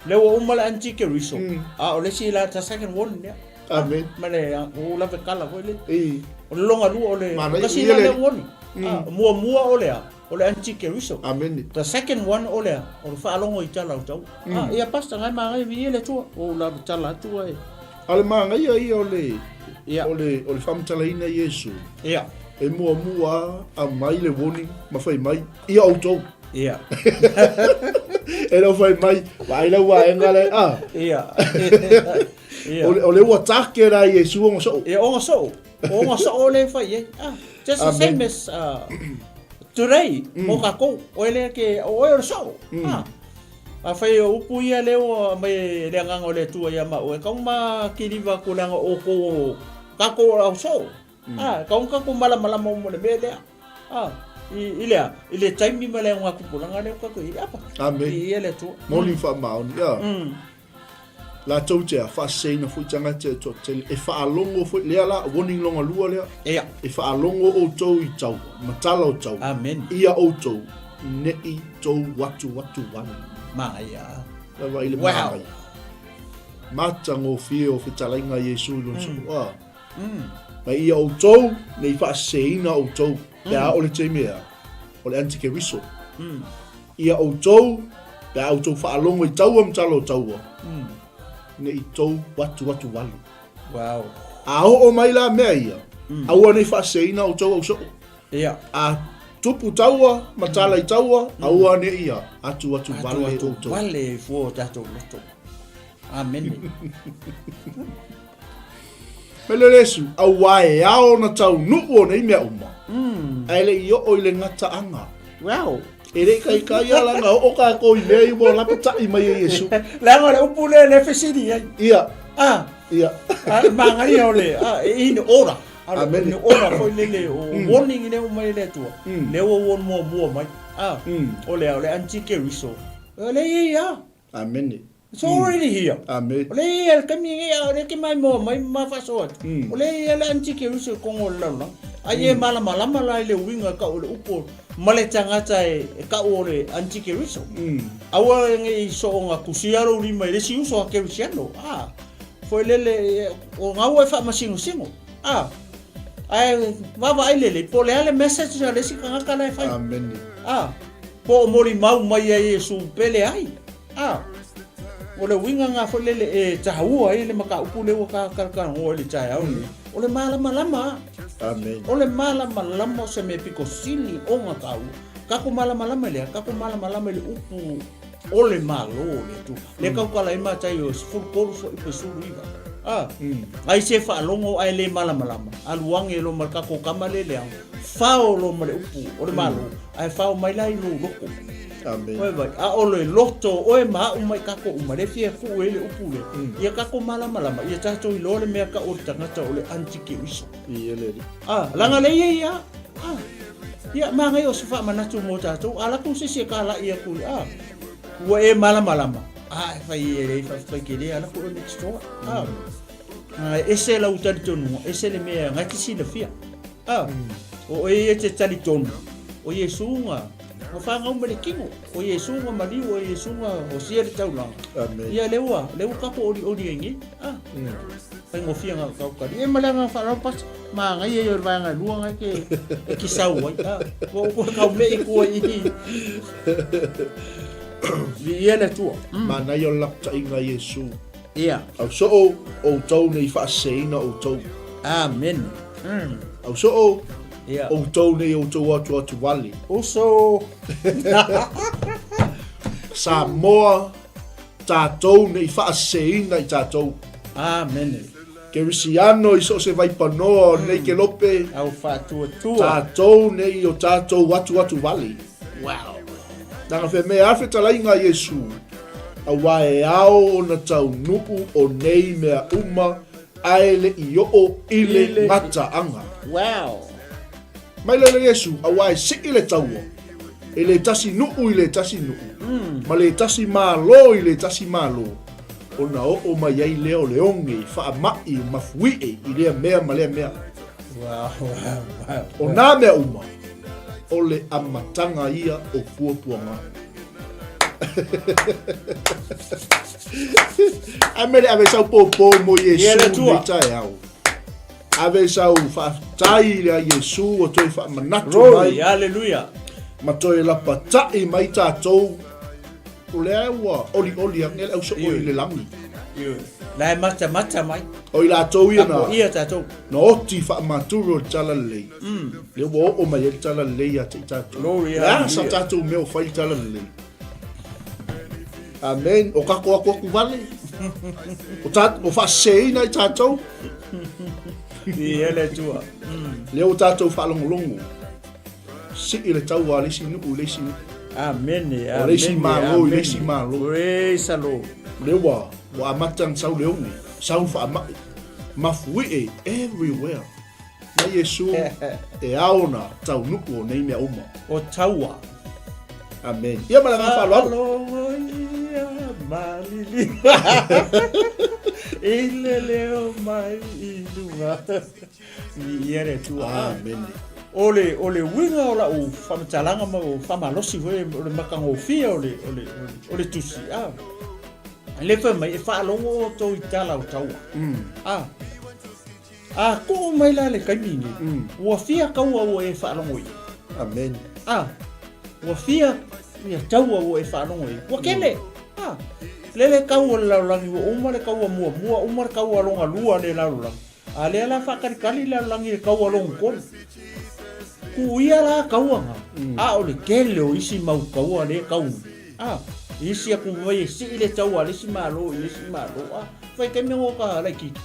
[SPEAKER 1] Lea ua uma le antikeriso, a o le isi la ta second warning lea.
[SPEAKER 2] Amen.
[SPEAKER 1] Ma le o lave kala foi le.
[SPEAKER 2] I.
[SPEAKER 1] O le longa lua o le
[SPEAKER 2] Manaia,
[SPEAKER 1] kasi
[SPEAKER 2] ia
[SPEAKER 1] la
[SPEAKER 2] le-
[SPEAKER 1] le warning. Ah, muamua o le a, o le antikeriso.
[SPEAKER 2] Amen.
[SPEAKER 1] The second one o le a, o le faalogo i tala o tau. Ah, ia pastor ngai mangai vi ia le atua. O la tala atua e.
[SPEAKER 2] A le magaia ia o le
[SPEAKER 1] Ia.
[SPEAKER 2] o le o le faamatalaina Iesu.
[SPEAKER 1] Ia.
[SPEAKER 2] E muamua aumai le warning ma fai mai ia outou.
[SPEAKER 1] Ia.
[SPEAKER 2] E le o fai mai, vaai lau vaega le a.
[SPEAKER 1] Ia. Ia.
[SPEAKER 2] O le, o le ua take la Iesu o soo.
[SPEAKER 1] Ia o soo. O soo le fai ai. Ah, just the same as today, mo kākou, oe lea ke, o oe o le soo. Ah. Afai o upu ia lea ua aumai e le Agaga o le Atua ia maʻu, e kau ma kiliva aku leaga o oukou o kākou o le ao soo. A, e kau ma kākou malamalama uma i le mea lea. A, i, i le a? I le taimi ma le augatupulaga lea o kākou i ai. Apa.
[SPEAKER 2] Amen.
[SPEAKER 1] I ia le Atua.
[SPEAKER 2] Moni faamaoni. Ia. Latou te a, faaseseina foi tagata e toatele, e faalogo foi, lea la, warning longa lua lea.
[SPEAKER 1] Ia.
[SPEAKER 2] E faalogo outou i taua, ma tala o taua.
[SPEAKER 1] Amen.
[SPEAKER 2] Ia outou, ne i tou atuatu wale.
[SPEAKER 1] Manaia.
[SPEAKER 2] Lava i le
[SPEAKER 1] Wow.
[SPEAKER 2] manaia. Matagofie o fetalaiga a Iesu i lona soo. A. Mai ia outou, ne i faaseseina outou, pe a o le taimi ea, o le antikeriso. Ia outou, pe a outou faalogo i taua ma tala o taua, ne i tou atuatu wale.
[SPEAKER 1] Wow.
[SPEAKER 2] A oo mai la mea ia, aua ne i faaseseina outou au soo.
[SPEAKER 1] Ia.
[SPEAKER 2] A tupu taua ma tala i taua, aua ne i atuatu wale
[SPEAKER 1] Atuatu
[SPEAKER 2] outou.
[SPEAKER 1] wale i fua o tatou loto. Amene.
[SPEAKER 2] Mai le Iesu, aua e ao ona taunuu o nei mea uma, ae le i oo i le gataaga.
[SPEAKER 1] Wow.
[SPEAKER 2] E le i kaikai a laga oo kākou i mea i ua lapataʻi mai e Iesu.
[SPEAKER 1] Leaga o le upu lea le fesili ai.
[SPEAKER 2] Ia.
[SPEAKER 1] Ah.
[SPEAKER 2] Ia.
[SPEAKER 1] Ah, magaia o le, ah, in order.
[SPEAKER 2] Amene.
[SPEAKER 1] In order foi lele, o warning lea ua mai e le Atua. Lea ua warn muamua mai. Ah, o le, o le antikeriso. O le ia ia.
[SPEAKER 2] Amene.
[SPEAKER 1] It's already here.
[SPEAKER 2] Amen.
[SPEAKER 1] O lea e i ai le taimi lenei, a o lea e te maimoa mai ma faasoa atu. O lea e i ai le antikeriso i kogo o le lalolagi. Ai e malamalama la i le uiga e tau o le upu ma le tagata e tau o le antikeriso. Aua ne i soona tusia lou lima i le isi uso a kerisiano. A, foi lele, o na ua e faamasinosino. A, ae vaavaai lelei, po o le a le message a le isi tagata la e fai.
[SPEAKER 2] Amene.
[SPEAKER 1] A, po o molimau mai ia Iesu pe leai. A, o le uiga lena foi lele e taua ai le mataupu lea ua ta talatalanoa i le taeao lenei, o le malamalama a.
[SPEAKER 2] Amen.
[SPEAKER 1] O le malamalama o se mea pito sili ona taua. Tatou malamalama i le a? Tatou malamalama i le upu o le Malo o le Atua. Lea tautala ai Mataio 13 fuaiupu 19. A, ai se faalogo ae le malamalama, alu age loa ma le tatou tama lea e leaga, fao loa ma le upu o le Malo, ae fao mai la i lou loto.
[SPEAKER 2] Amen.
[SPEAKER 1] Oi vai, a o le loto o oe ma a'u ma i tatou uma, lea e fia tuu ai le upu lea, ia tatou malamalama, ia tatou iloa le mea tau o le tagata o le antikeriso.
[SPEAKER 2] Ia le alii.
[SPEAKER 1] A, leaga lea e i ai a, a, ia manaia o se faamanatu mo tatou, a latou se isi e talai atu, a, ua e malamalama, a, e fai e leai faafetai tele, alu atu oe next door, a, a, e ese lau talitonuga, ese le mea na e te silafia. A, o oe ia e te talitonu, o Iesu na, na fanau mai le kino, o Iesu na maliu, o Iesu na osia le taulaga.
[SPEAKER 2] Amen.
[SPEAKER 1] Ia lea ua, lea ua tatou olioli ai nei. A, faigofie na tau tali. E ma le agaga faaaloalo pasi, manaia ia o le vaega e lua na e te, e te sau ai. A, ua ou toe tau mei atu ai i, Viia le Atua.
[SPEAKER 2] Manaia o le lapataiga a Iesu.
[SPEAKER 1] Ia.
[SPEAKER 2] Ausoo outou nei faaseseina outou.
[SPEAKER 1] Amen.
[SPEAKER 2] Ausoo
[SPEAKER 1] Ia.
[SPEAKER 2] outou nei outou atuatu vale.
[SPEAKER 1] Uso.
[SPEAKER 2] Samoa, tatou nei faaseseina i tatou.
[SPEAKER 1] Amen.
[SPEAKER 2] Kerisiano i so o se vaipanoa o lenei kelope.
[SPEAKER 1] Au faatuatua.
[SPEAKER 2] Tatou nei o tatou atuatu vale.
[SPEAKER 1] Wow.
[SPEAKER 2] Leaga femea a fetalaiga a Iesu, auā e ao ona taunuu o nei mea uma ae le i oo i le gataaga.
[SPEAKER 1] Wow.
[SPEAKER 2] Mai lea le Iesu, auā e sii le taua, e le tasi nuu i le tasi nuu, ma le tasi malo i le tasi malo, ona oo mai ai lea o le oge faamai mafuie i lea mea ma lea mea.
[SPEAKER 1] Wow, wow, wow.
[SPEAKER 2] O nā mea uma, o le amataga ia o puapuaga. Ae mele ave sau pōpō mo
[SPEAKER 1] Ia
[SPEAKER 2] Iesu
[SPEAKER 1] le Atua.
[SPEAKER 2] nei taeao. Ave sau faafetai i a Iesu ua toe faamanatu
[SPEAKER 1] Glory,
[SPEAKER 2] mai
[SPEAKER 1] hallelujah.
[SPEAKER 2] ma toe lapatai mai tatou. O lea ua olioli ane le ausoo i le lagi.
[SPEAKER 1] Ioe. La e matamata mai.
[SPEAKER 2] O i latou ia na,
[SPEAKER 1] Tapuaia tatou.
[SPEAKER 2] na oti faamaturu o le talalelei. Lea ua oo mai ai le talalelei ia te i tatou.
[SPEAKER 1] Glory,
[SPEAKER 2] Le a sa
[SPEAKER 1] hallelujah.
[SPEAKER 2] tatou mea o fai le talalelei. Amen. O kako aku aku vale. O, ta, o faaseseina i tatou.
[SPEAKER 1] Ia le Atua.
[SPEAKER 2] Lea ua tatou faalogologo. Sii le taua a le isi nuu i le isi nuu.
[SPEAKER 1] Amene,
[SPEAKER 2] O le isi
[SPEAKER 1] amene,
[SPEAKER 2] malo i le isi
[SPEAKER 1] amene.
[SPEAKER 2] malo.
[SPEAKER 1] Praise the Lord.
[SPEAKER 2] Lea ua, ua amata ona sau le oge, sau le faamai, mafuie everywhere. Na Iesu e ao ona taunuu o nei mea uma.
[SPEAKER 1] O taua.
[SPEAKER 2] Amen. Ia ma le agaga faaaloalo.
[SPEAKER 1] Faalogoia malili i le leo mai i luga. Viia le Atua.
[SPEAKER 2] Amene.
[SPEAKER 1] O le, o le uiga o lau faamatalaga ma o faamalosi foi o le matagofie o le, o le, o le tusi, a. Le fai mai, e faalogo outou i tala o taua. A. A tuu mai la le taimi nei, ua fia taua ua e faalogo i ai.
[SPEAKER 2] Amen.
[SPEAKER 1] A. Ua fia ia taua ua e faalogo i ai. Ua kele. A. Lele tau o le lalolagi ua uma le taua muamua, uma le taua lona lua le lalolagi. A lea la faakalikali le lalolagi i le taua lona tolu. Tuu ia la taua na, a o le tele o isi mau taua lea e tau nei. A, i isi atu mai e sii le taua a le isi Malo i le isi Malo. A, fai taimi o ka laitiiti.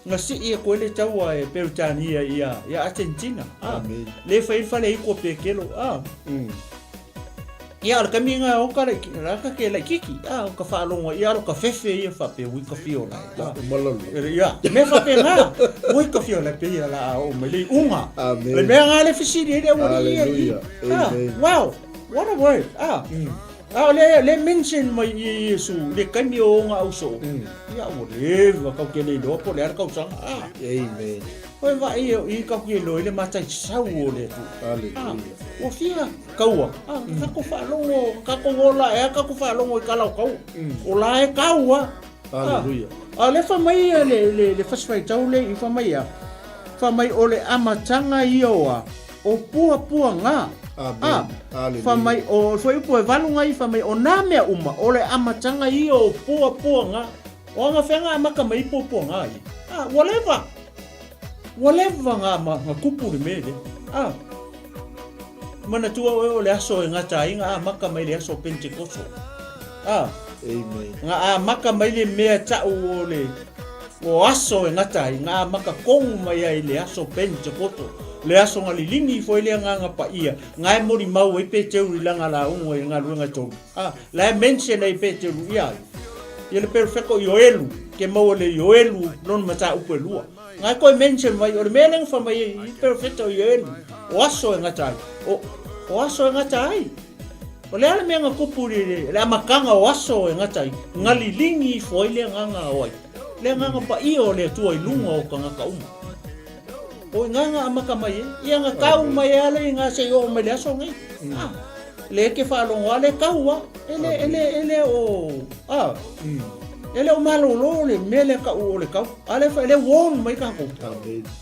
[SPEAKER 1] Na sii atu ai le taua e Peretania ia, ia Argentina. A, le fai ai le fale iko pekelo. A, Ia, o le taimi na o ka laiti, la ka ke laitiiti, a, o ka faalogo ia, o ka fefe ia faapea, ui ka fio lai.
[SPEAKER 2] A, malolo.
[SPEAKER 1] Ia, mea faapena, ui ka fio lai, pei la a oo mai le iuga.
[SPEAKER 2] Amen.
[SPEAKER 1] Le mea nga le fesili ai le aualii ia i.
[SPEAKER 2] Hallelujah.
[SPEAKER 1] A,
[SPEAKER 2] Amen.
[SPEAKER 1] wow, what a word. A, A o le le mention mai i Iesu i le taimi o ona ausoo, ia ua leva kau ke le iloa po o le a le tausaga. A.
[SPEAKER 2] Amen.
[SPEAKER 1] Oi vaai e o i kau ke iloa i le mataisau o le Atua.
[SPEAKER 2] Hallelujah.
[SPEAKER 1] Ua fia kaua. A, kakou faalogo, kakou ola ea kakou faalogo i kala o kaua. O la e kaua.
[SPEAKER 2] Hallelujah.
[SPEAKER 1] A le fai mai ia le le le fasi faitau le i fai mai ia. Fai mai o le amataga ia o a o puapuaga.
[SPEAKER 2] Amen. Hallelujah.
[SPEAKER 1] Fai mai o foi upu e valu ngai fai mai o nā mea uma o le amataga ia o puapuaga. O anga fea nga amata mai puapuaga ia. A ua leva. Ua leva nga ma nga kupu le mea lea. A Manatua oe o le aso e gata ai nga amata mai le aso Pentekoso. A.
[SPEAKER 2] Amen.
[SPEAKER 1] Nga amata mai le mea ta'u o le o aso e gata ai, nga amata kogu mai ai le aso Pentekoso, le aso nga liligi ifo ai le Agaga Paia, nga e molimau ai Peteru i lana lauga i le galuega e tolu. A, la e mention ai Peteru ia ai, ia le perfeko Ioelu, ke maua le Ioelu lona mataupu e lua. Nga e koe mention mai, o le mea lea na fai mai ai i perofeta o Ioelu, o aso e gata ai. O, o aso e gata ai. O le a le mea na kupu i le, le amataga o aso e gata ai, na liligi ifo ai le agaga o ai, le agaga paia o le Atua i luga o tagata uma. O i nga amata mai ai, ia na tau mai ai le i nga se i oo mai le aso nei. Ah, le ke faalogo a le tau a, e le, e le, e le o, ah, e le o malolo le mea lea kau o le kau. A le fa, le warn mai kākou.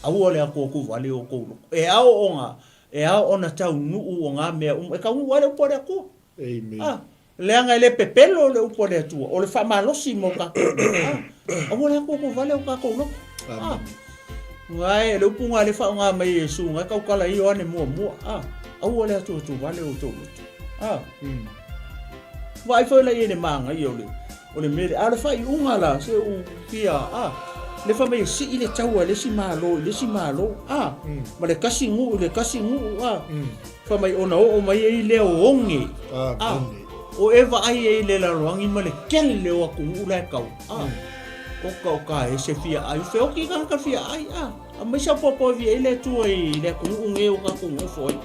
[SPEAKER 1] Aua le atuatuvale o tou loko. E ao ona, e ao ona taunuu o ngā mea uma. E taunuu ai le upu a le Atua.
[SPEAKER 2] Amen.
[SPEAKER 1] Ah, leaga e le pepelo le upu a le Atua, o le faamalosi mo kākou. Ah, aua le atuatuvale o kākou loko. Ah, Ngae, le upu ngā le whaonga mai e Iesu, ngae kaukala i Ioane muamua. Ah, aua le atuatuvale o tou loto. Ah, Vaai foi la i le māngaia o le, o le mea lea. A o le faaiuga la, se u fia, a, le fai mai e sii le taua e le isi Malo i le isi Malo, a, ma le kasi nuu i le kasi nuu, a, fai mai ona oo mai ai lea o oge, a, o e vaai ai i le lalolagi ma le kele o atunuu la e kau, a, oka oka e se fia ai, feoki tagata fia ai, a, aumai sau popo e viai le Atua i le atunuu nei o tatou nofo ai.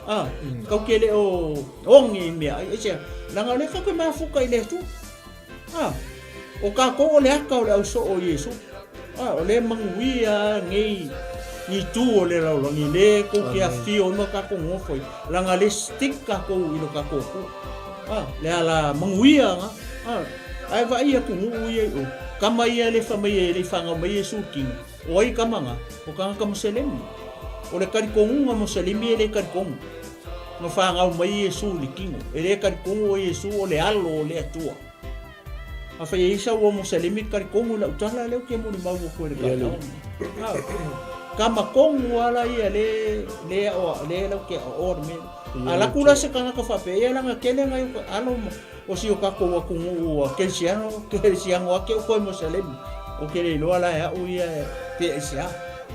[SPEAKER 1] A, kau ke le o oge i mea ai, aisea, leaga o lea tatou te mafuta i le Atua. A, o tatou o le aka o le ausoo o Iesu. A, o lea e manuia a nei ni itu o le lalolagi, le tou te afifio ai ma tatou nofo ai, leaga o lea e stick tatou i lo tatou Atua. A, le ala manuia na. A, ae vaai i atunuu ia i o, kama ia le fai mai e le i fanau mai Iesu i le kino. O ai kama nga? O tagata Moselemi. O le talitonuga Moselemi e le talitonu. Na fanau mai Iesu i le kino. E le talitonu o Iesu o le Alo o le Atua. Afai e i ai sau o Moselemi talitonu i lau tala lea ou te molimau atu ai i le taeao lenei. Kama tonu lava la ia le le le lau te aoaoa le mea lea. A alu atu la se tagata faapea, ia leaga tele nai alo ma O si o kakou atunuu a Kerisiano, Kerisiano a ke o koe Moselemi. O ke le iloa la e a'u ia pe aisea.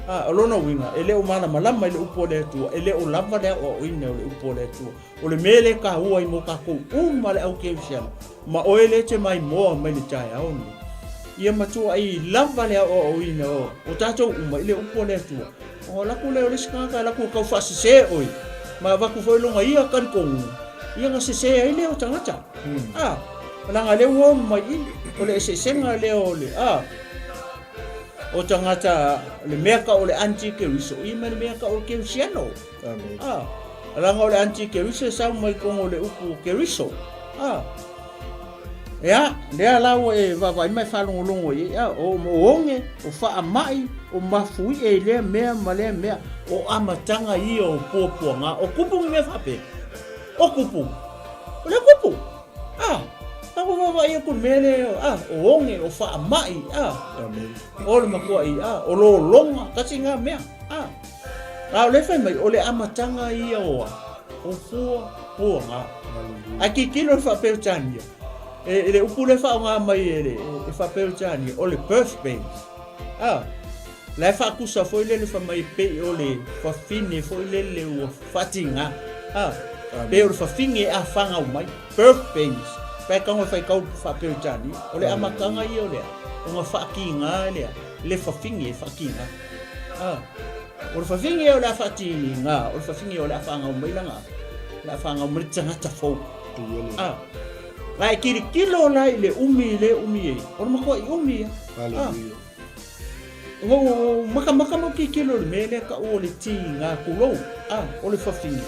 [SPEAKER 1] A, o lona uiga, e le o malamalama i le upu a le Atua, e le o lava le aoaoina o le upu a le Atua. O le mea lea e taua ai mo kakou uma le au Kerisiano, ma oe lea e te maimoa mai le taeao lenei. Ia matuai lava le aoaoina o, o tatou uma i le upu a le Atua. Ona alu atu lea o le isi tagata alu atu e tau faasese oe, ma avatu foi lona ia talitonuga, ia ona sese ai lea o tagata. A, leaga lea ua ono mai i, o le eseesega lea o le, a, o tagata, le mea tau o le anti-keriso, ia ma le mea tau o le kerisiano. A, leaga o le anti-keriso e sau mai totonu o le upu keriso. A, Ea, lea la ua e vaavaai ma e faalogologo i ai, a, o, o oge, o faamai, o mafuie i lea mea ma lea mea, o amataga ia o puapuaga, o kupu ni mea faapea. O kupu. O lea kupu. A, tatou vaavaai atu i le mea lea, a, o oge, o faamai, a, o le matuai, a, o lologa, tasi na mea, a. A o lea fai mai, o le amataga ia o a? O puapuaga. Ae tilotilo i le faa-Peretania, e, le upu lea e faaaoga mai e le e faa-Peretania, o le birth pains. A, la e faatusa foi lele fai mai pei o le fafine foi lele ua faatiga. A, pei o le fafine a fanau mai, birth pains. Pae tago e faitau faa-Peretania, o le amataga ia o le a? O na faatiga lea, le fafine e faatiga. A, o le fafine o le a faatiga, o le fafine o le a fanau mai lana, o le a fanau mai le tagata fou. A. A e tilotilo la i le umi lea e umi ai, o le matuai umi ia.
[SPEAKER 2] Hallelujah.
[SPEAKER 1] Ua ou makamaka ma ou tilotilo i le mea lea tau o le tiga, tulou, a, o le fafine.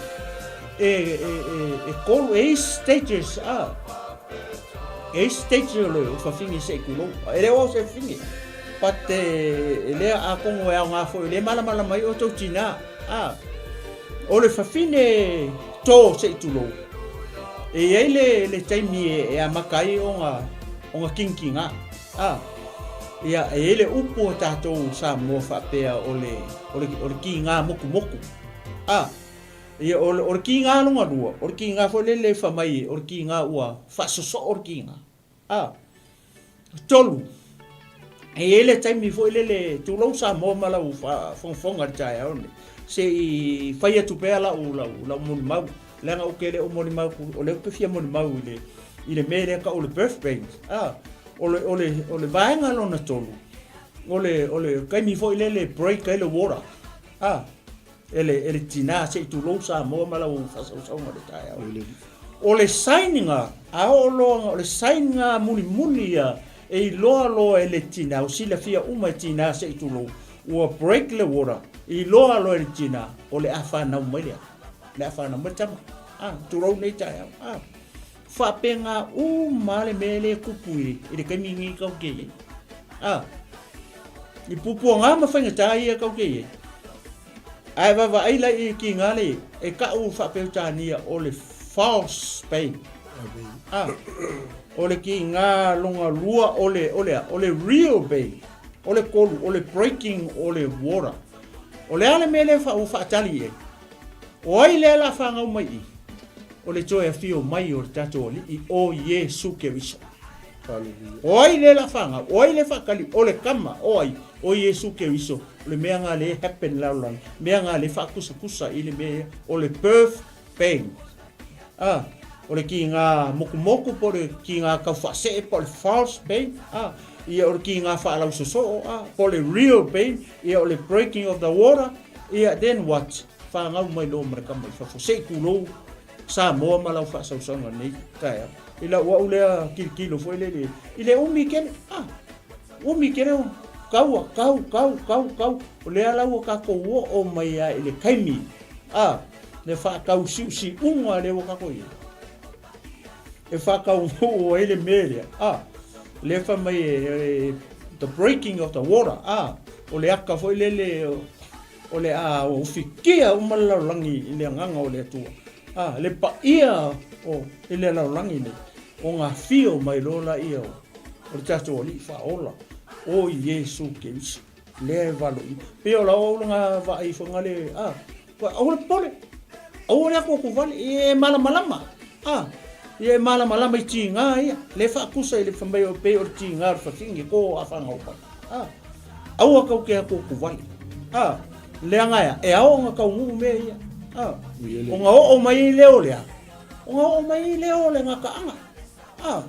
[SPEAKER 1] E, e, e, e kolu, e i stages, a. E i stages o le fafine se i tulou. E le o au se fafine. But e, e lea atonu e aoga foi, o lea e malamalama ai outou tina, a. O le fafine to se i tulou, e i ai le, le taimi e, e amata ai ona, ona kinikiga. A, ia, e i ai le upu a tatou Samoa faapea o le, o le, o le kiga motumotu. A, ia, o le, o le kiga lona lua, o le kiga foi lele fai mai o le kiga ua faasosoo le kiga. A, 3, e i ai le taimi foi lele, tulou Samoa ma lau faafogafoga i le taeao lenei, se i fai atu pea lau, lau, lau molimau, leaga ou te le o molimau, o lea ou te fia molimau i le, i le mea lea e tau o le birth pains. A, o le, o le, o le vaega lona tolu, o le, o le taimi foi lele e break ai le water, a, E le, e le tina, se i tulou Samoa ma lau faasausauga i le taeao. O le sign ga, a oo loa, o le sign ga mulimuli ia, e iloa loa e le tina, ua silafia uma e tina se i tulou, ua break le water, iloa loa e le tina, o le a fanau mai le a, le a fanau mai le tama. A, tulou nei taeao. A, faapena uma le mea lea e tupu i, i le taimi nei kau te i ai. A, i puapuaga ma faigata ia kau te i ai. Ae vaavaai la i kiga le e ka'u faa-Peretania o le false pain. Ah, o le kiga lona lua o le, o le a? O le real pain. O le kolu, o le breaking o le water. O le a le mea lea ua faatali i ai? O ai lea la fanau mai i? O le toe afio mai o le tatou Alii o Iesu Keriso. O ai lea la fanau? O ai lea faatali? O le tama, o ai? O Iesu Keriso. O le mea nga lea happen lalolagi, mea nga lea faakusakusa i le mea ia, o le birth pain. Ah, o le kiga mokumoku po o le kiga tau faasee po o le false pain. Ah, ia o le kiga faalausosoo, ah, po o le real pain, ia o le breaking of the water, ia then what? Fanau mai loa ma le tama i fafo. Se i tulou Samoa ma lau faasausauga nei taeao. I lau au lea kilokilo foi lele i le umi tele. Ah, umi tele o kaua, kau, kau, kau, kau. O lea la ua tatou oo mai lava i le taimi, ah, le faatausiusiuga lea ua tatou i ai. E faataunuu ai le mea lea, ah, lea fai mai e, the breaking of the water, ah, o le aka foi lele o le a ufikia uma le lalolagi i le agaga o le Atua, a, le paia o i le lalolagi nei, o ngā whio mai loa laia o, o le tatou Alii Faaola, o Iesu Keriso, lea e valoia. Pei o lau au lena vaai ifoga le, a, aua le popole, aua le atuatuvale, ia e malamalama, a, ia e malamalama i tiga ia, lea e faatusa i le fai mai o pei o le tiga o le fafine ko a fanau mai. A, aua kau ke atuatuvale. A, leaga ea, e ao ona taunuu mea ia. A, ona oo mai ai lea o le a? Ona oo mai ai lea o le gataaga. A,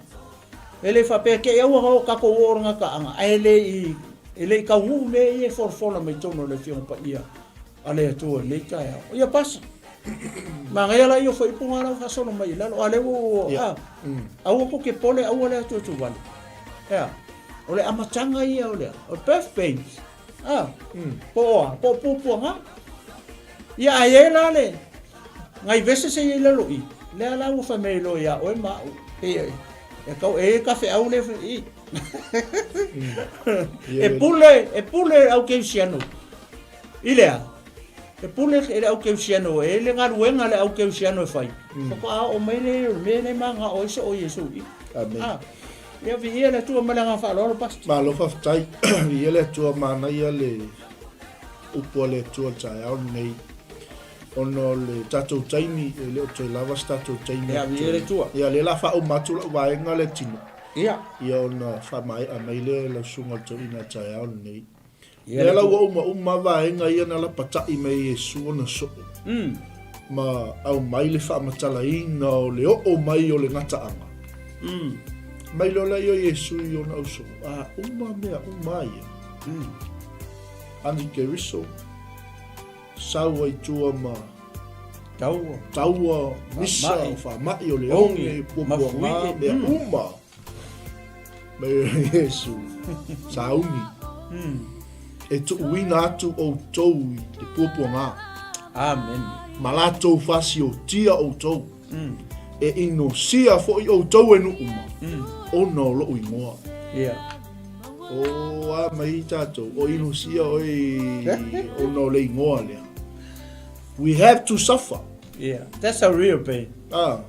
[SPEAKER 1] e le faapea te i aua na oo tatou oo o le gataaga, ae le i, e le i taunuu mea ia e folafola mai totonu o le Afioga Paia a le Atua i lenei taeao. Ia pasa. Manaia la ia o faaiupu na la ua faasolo mai i lalo. A lea ua, ua, a, aua tou te pole, aua le atuatuvale. Ea, o le amataga ia o le a? O le birth pains. A, po o a? Po o puapuaga. Ia, a i ai la le, nai vese se i ai lalo i, lea la ua fai mai loa ia oe ma au, e, e kau, e ka feau le, i. E pule, e pule au keusiano. I le a? E pule e le au keusiano, e le galuega a le au keusiano e fai. Faatoa oo mai le o le mea lea e manao ai soo Iesu i.
[SPEAKER 2] Amen.
[SPEAKER 1] A, ia viia le Atua ma le agaga faaaloalo, Pastor.
[SPEAKER 2] Malo faafetai. Viia le Atua, manaia le upu a le Atua i le taeao lenei. Ona o le tatou taimi, e le o toe lava se tatou taimi.
[SPEAKER 1] Ia, viia le Atua.
[SPEAKER 2] Ia, lea o le a faauma atu lau vaega lea tino.
[SPEAKER 1] Ia.
[SPEAKER 2] Ia ona faamaea mai lea e lau susuga i le toeaina i le taeao lenei. Lea la ua uma uma vaega ia na lapata'i mai e Iesu ona soo, ma aumai le faamatalaina o le oo mai o le gataaga. Mai loa lea o Iesu i ona ausoo, a uma mea uma ia. Ani Keriso, sau ai tua ma.
[SPEAKER 1] Taua.
[SPEAKER 2] Taua, misa, faamai o le oge, puapuaga, mea uma. Mai Iesu, sauni. E tuuina atu outou i le puapuaga.
[SPEAKER 1] Amen.
[SPEAKER 2] Ma latou fasiotia outou. E inosia foi outou e nuu uma, ona o lou igoa.
[SPEAKER 1] Yeah.
[SPEAKER 2] O a mai tatou, o inosia oe ona o le igoa lea. We have to suffer.
[SPEAKER 1] Yeah, that's a real pain.
[SPEAKER 2] Ah.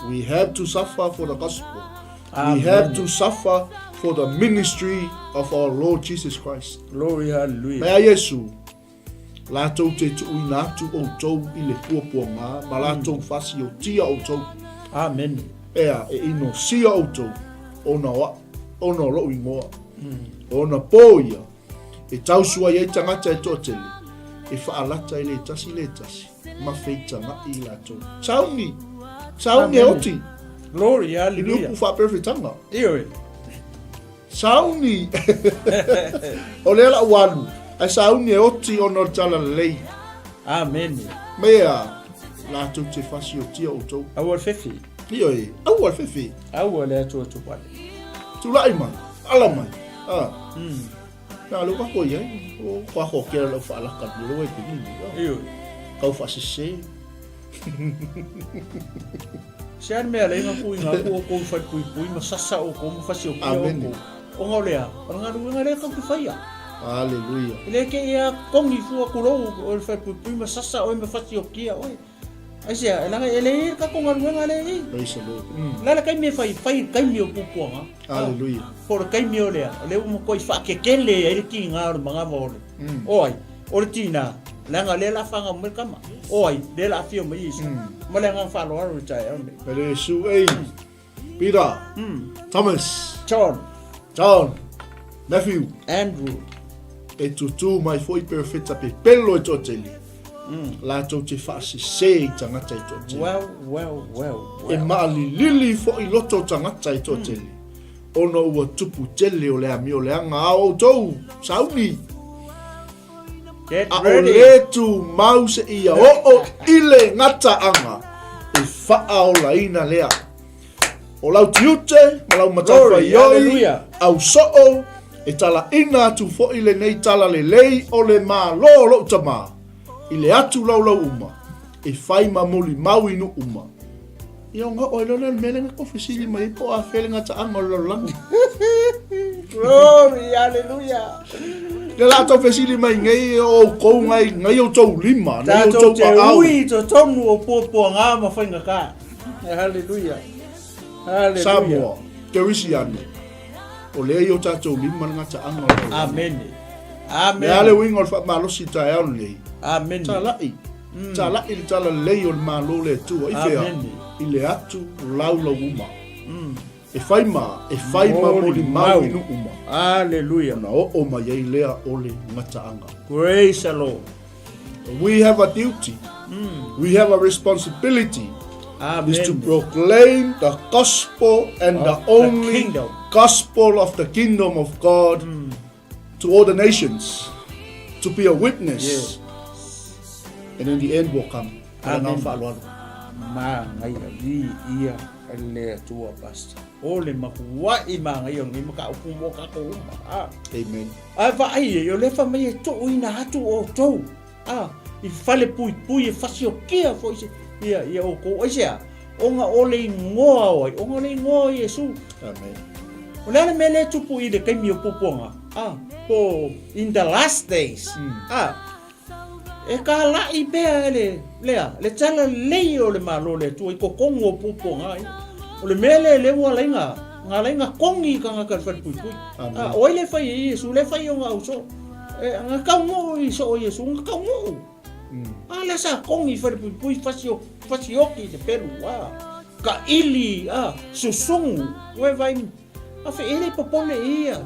[SPEAKER 2] We have to suffer for the gospel.
[SPEAKER 1] Amen.
[SPEAKER 2] We have to suffer for the ministry of our Lord Jesus Christ.
[SPEAKER 1] Glory, hallelujah.
[SPEAKER 2] Mea Iesu, latou te tuuina atu outou i le puapuaga ma latou fasiotia outou.
[SPEAKER 1] Amen.
[SPEAKER 2] Ea, e inosia outou, ona o, ona o lou igoa. Ona po ia, E tausu ai ai tagata e toatele, e faalata i le tasi le tasi, ma feitagaʻi i latou. Sauni! Sauni e oti!
[SPEAKER 1] Glory,
[SPEAKER 2] I le
[SPEAKER 1] hallelujah.
[SPEAKER 2] upu faaperefetaga.
[SPEAKER 1] Ioe.
[SPEAKER 2] Sauni! O lea la ua alu, ae sauni e oti ona o le talalelei.
[SPEAKER 1] Amene.
[SPEAKER 2] Mea, latou te fasiotia outou.
[SPEAKER 1] Aua le fefe.
[SPEAKER 2] Ioe, aua le fefe.
[SPEAKER 1] Aua le atuatuvale.
[SPEAKER 2] Tulai mai, ala mai. Ah. Na lou kako i ai, o kwa ko kera lau whaalaka ni roe te nini.
[SPEAKER 1] Ioe.
[SPEAKER 2] Kau whaasese.
[SPEAKER 1] Se a le mea lea nga kui nga ku o kou whai pui pui ma sasa o kou ma fasi o kia o
[SPEAKER 2] Amen.
[SPEAKER 1] kou. O ngā lea, o ngā ruenga lea kau ki whaia.
[SPEAKER 2] Hallelujah.
[SPEAKER 1] E le ke ia kongi fua kurou o le whai pui pui ma sasa oe ma fasi o kia oe. Aisea, e langa e le i ka konga ruenga le i.
[SPEAKER 2] Praise the Lord.
[SPEAKER 1] Le a le kaimi e fai, fai le kaimi o pupuanga.
[SPEAKER 2] Hallelujah.
[SPEAKER 1] Po o le kaimi o lea, o lea ua matua i faakekele ai le tiga o le manava o le. O ai, o le tina, leaga lea la fagau mai le kama. O ai, lea la afio mai Iesu. Ma le agaga faaaloalo i le taeao lenei.
[SPEAKER 2] E le Iesu, ei, Peter, Thomas,
[SPEAKER 1] John,
[SPEAKER 2] John, Matthew,
[SPEAKER 1] Andrew,
[SPEAKER 2] e tutū mai foi perofeta pepelo e toatele, latou te faasese i tagata e toatele.
[SPEAKER 1] Well, well, well, well.
[SPEAKER 2] E maalilili foi loto o tagata e toatele, ona ua tupu tele o le amio leaga a outou, sauni.
[SPEAKER 1] Get
[SPEAKER 2] A o
[SPEAKER 1] ready.
[SPEAKER 2] le tumau seia oo i le gataaga e faaolaina lea. O lau tiute ma lau
[SPEAKER 1] Glory,
[SPEAKER 2] matafaioi,
[SPEAKER 1] hallelujah.
[SPEAKER 2] au soo, e talaina atu foi lenei talalelei o le Malo o lou Tama, i le atu laulau uma, e fai ma molimau i nuu uma. Ia ona oo ai loa lea o le mea lea na kou fesili mai ai po o afea le gataaga o le lalolagi.
[SPEAKER 1] Glory, hallelujah.
[SPEAKER 2] Lea la tau fesili mai nei o outou ngai, ngai outou lima, ngai
[SPEAKER 1] Tatou
[SPEAKER 2] outou
[SPEAKER 1] te
[SPEAKER 2] aao.
[SPEAKER 1] ui i totonu o puapuaga ma faigata. Hallelujah. Hallelujah.
[SPEAKER 2] Samoa, Kerisiano, o lea i o tatou lima le gataaga o le lalolagi.
[SPEAKER 1] Amene. Amene.
[SPEAKER 2] Le a le uiga o le faamalosi i le taeao lenei?
[SPEAKER 1] Amene.
[SPEAKER 2] Talai. Talai le talalelei o le Malo o le Atua. I fea?
[SPEAKER 1] Amene.
[SPEAKER 2] I le atu laulau uma. E fai ma, e fai ma molimau i nuu uma.
[SPEAKER 1] Hallelujah.
[SPEAKER 2] Ona oo mai ai lea o le gataaga.
[SPEAKER 1] Praise the Lord.
[SPEAKER 2] We have a duty. We have a responsibility.
[SPEAKER 1] Amen.
[SPEAKER 2] Is to proclaim the gospel and
[SPEAKER 1] Of
[SPEAKER 2] the
[SPEAKER 1] the
[SPEAKER 2] only
[SPEAKER 1] kingdom.
[SPEAKER 2] gospel of the kingdom of God to all the nations. To be a witness.
[SPEAKER 1] Yes.
[SPEAKER 2] And then the end will come.
[SPEAKER 1] Amen.
[SPEAKER 2] Amen. Faaaloalo.
[SPEAKER 1] Magaia, viia le Atua, Pastor. O le makuaʻi magaia o lenei mataupu mo tatou uma. Ah.
[SPEAKER 2] Amen.
[SPEAKER 1] Ae vaai ai, o lea fai mai e tuuina atu outou, ah, i fale puipui e fasiokia foi se, ia, ia outou. Aisea? Ona o le igoa o ai? Ona o le igoa o Iesu.
[SPEAKER 2] Amen.
[SPEAKER 1] O le a le mea lea e tupu i le taimi o puapuaga? Ah, po in the last days. Ah, E kālaʻi pea e le, lea, le tala lelei o le Malo o le Atua i totonu o puapuaga ia. O le mea lea lea ua ala ai na, na ala ai na kogi i tagata i le falepuipui.
[SPEAKER 2] Amen.
[SPEAKER 1] A, o ai le fai e Iesu, le fai o na au soo. E, na taunuu i soo Iesu, na taunuu. A lea sa kogi i falepuipui, fasio, fasioki i te pelu, a, kaʻili, a, susugu, ua e vaai A fe e le popole i ia.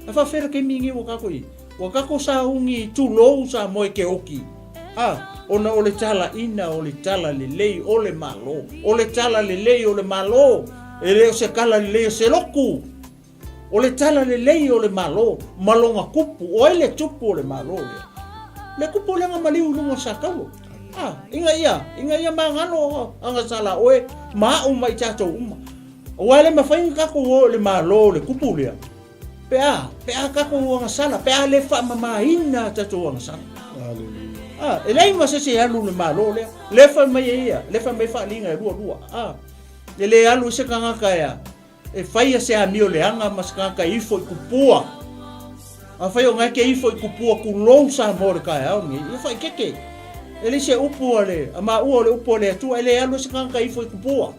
[SPEAKER 1] A fa fera ke mingi ua kako i. Ua kako sa ungi tulou sa moe ke oki. A, ona o le tala ina o le tala lelei o le Malo. O le tala lelei o le Malo. E le o se kala lelei o se loku. O le tala lelei o le Malo ma lona kupu. O ai le tupu o le Malo lea? Le kupu lea nga maliu i luga o Sakaulo. A, ina ia, ina ia magalo agasala oe ma a'u ma i tatou uma. Aua e le mafai ona tatou o i le Malo o le kupu lea, pe a, pe a tatou agasala, pe a le faamamaina a tatou agasala. A, e leai ma se isi e alu i le Malo lea. Lea fai mai e ia, lea fai mai faaliga e lualua. A, e le alu ai se tagata e a, E faia se amio leaga ma se tagata e ifo i kupua. Afai o na e te ifo i kupua tulou Samoa o le taeao lenei, ia faaitete. E leai se upu a le, a maua o le upu a le Atua, e le alu ai se tagata e ifo i kupua.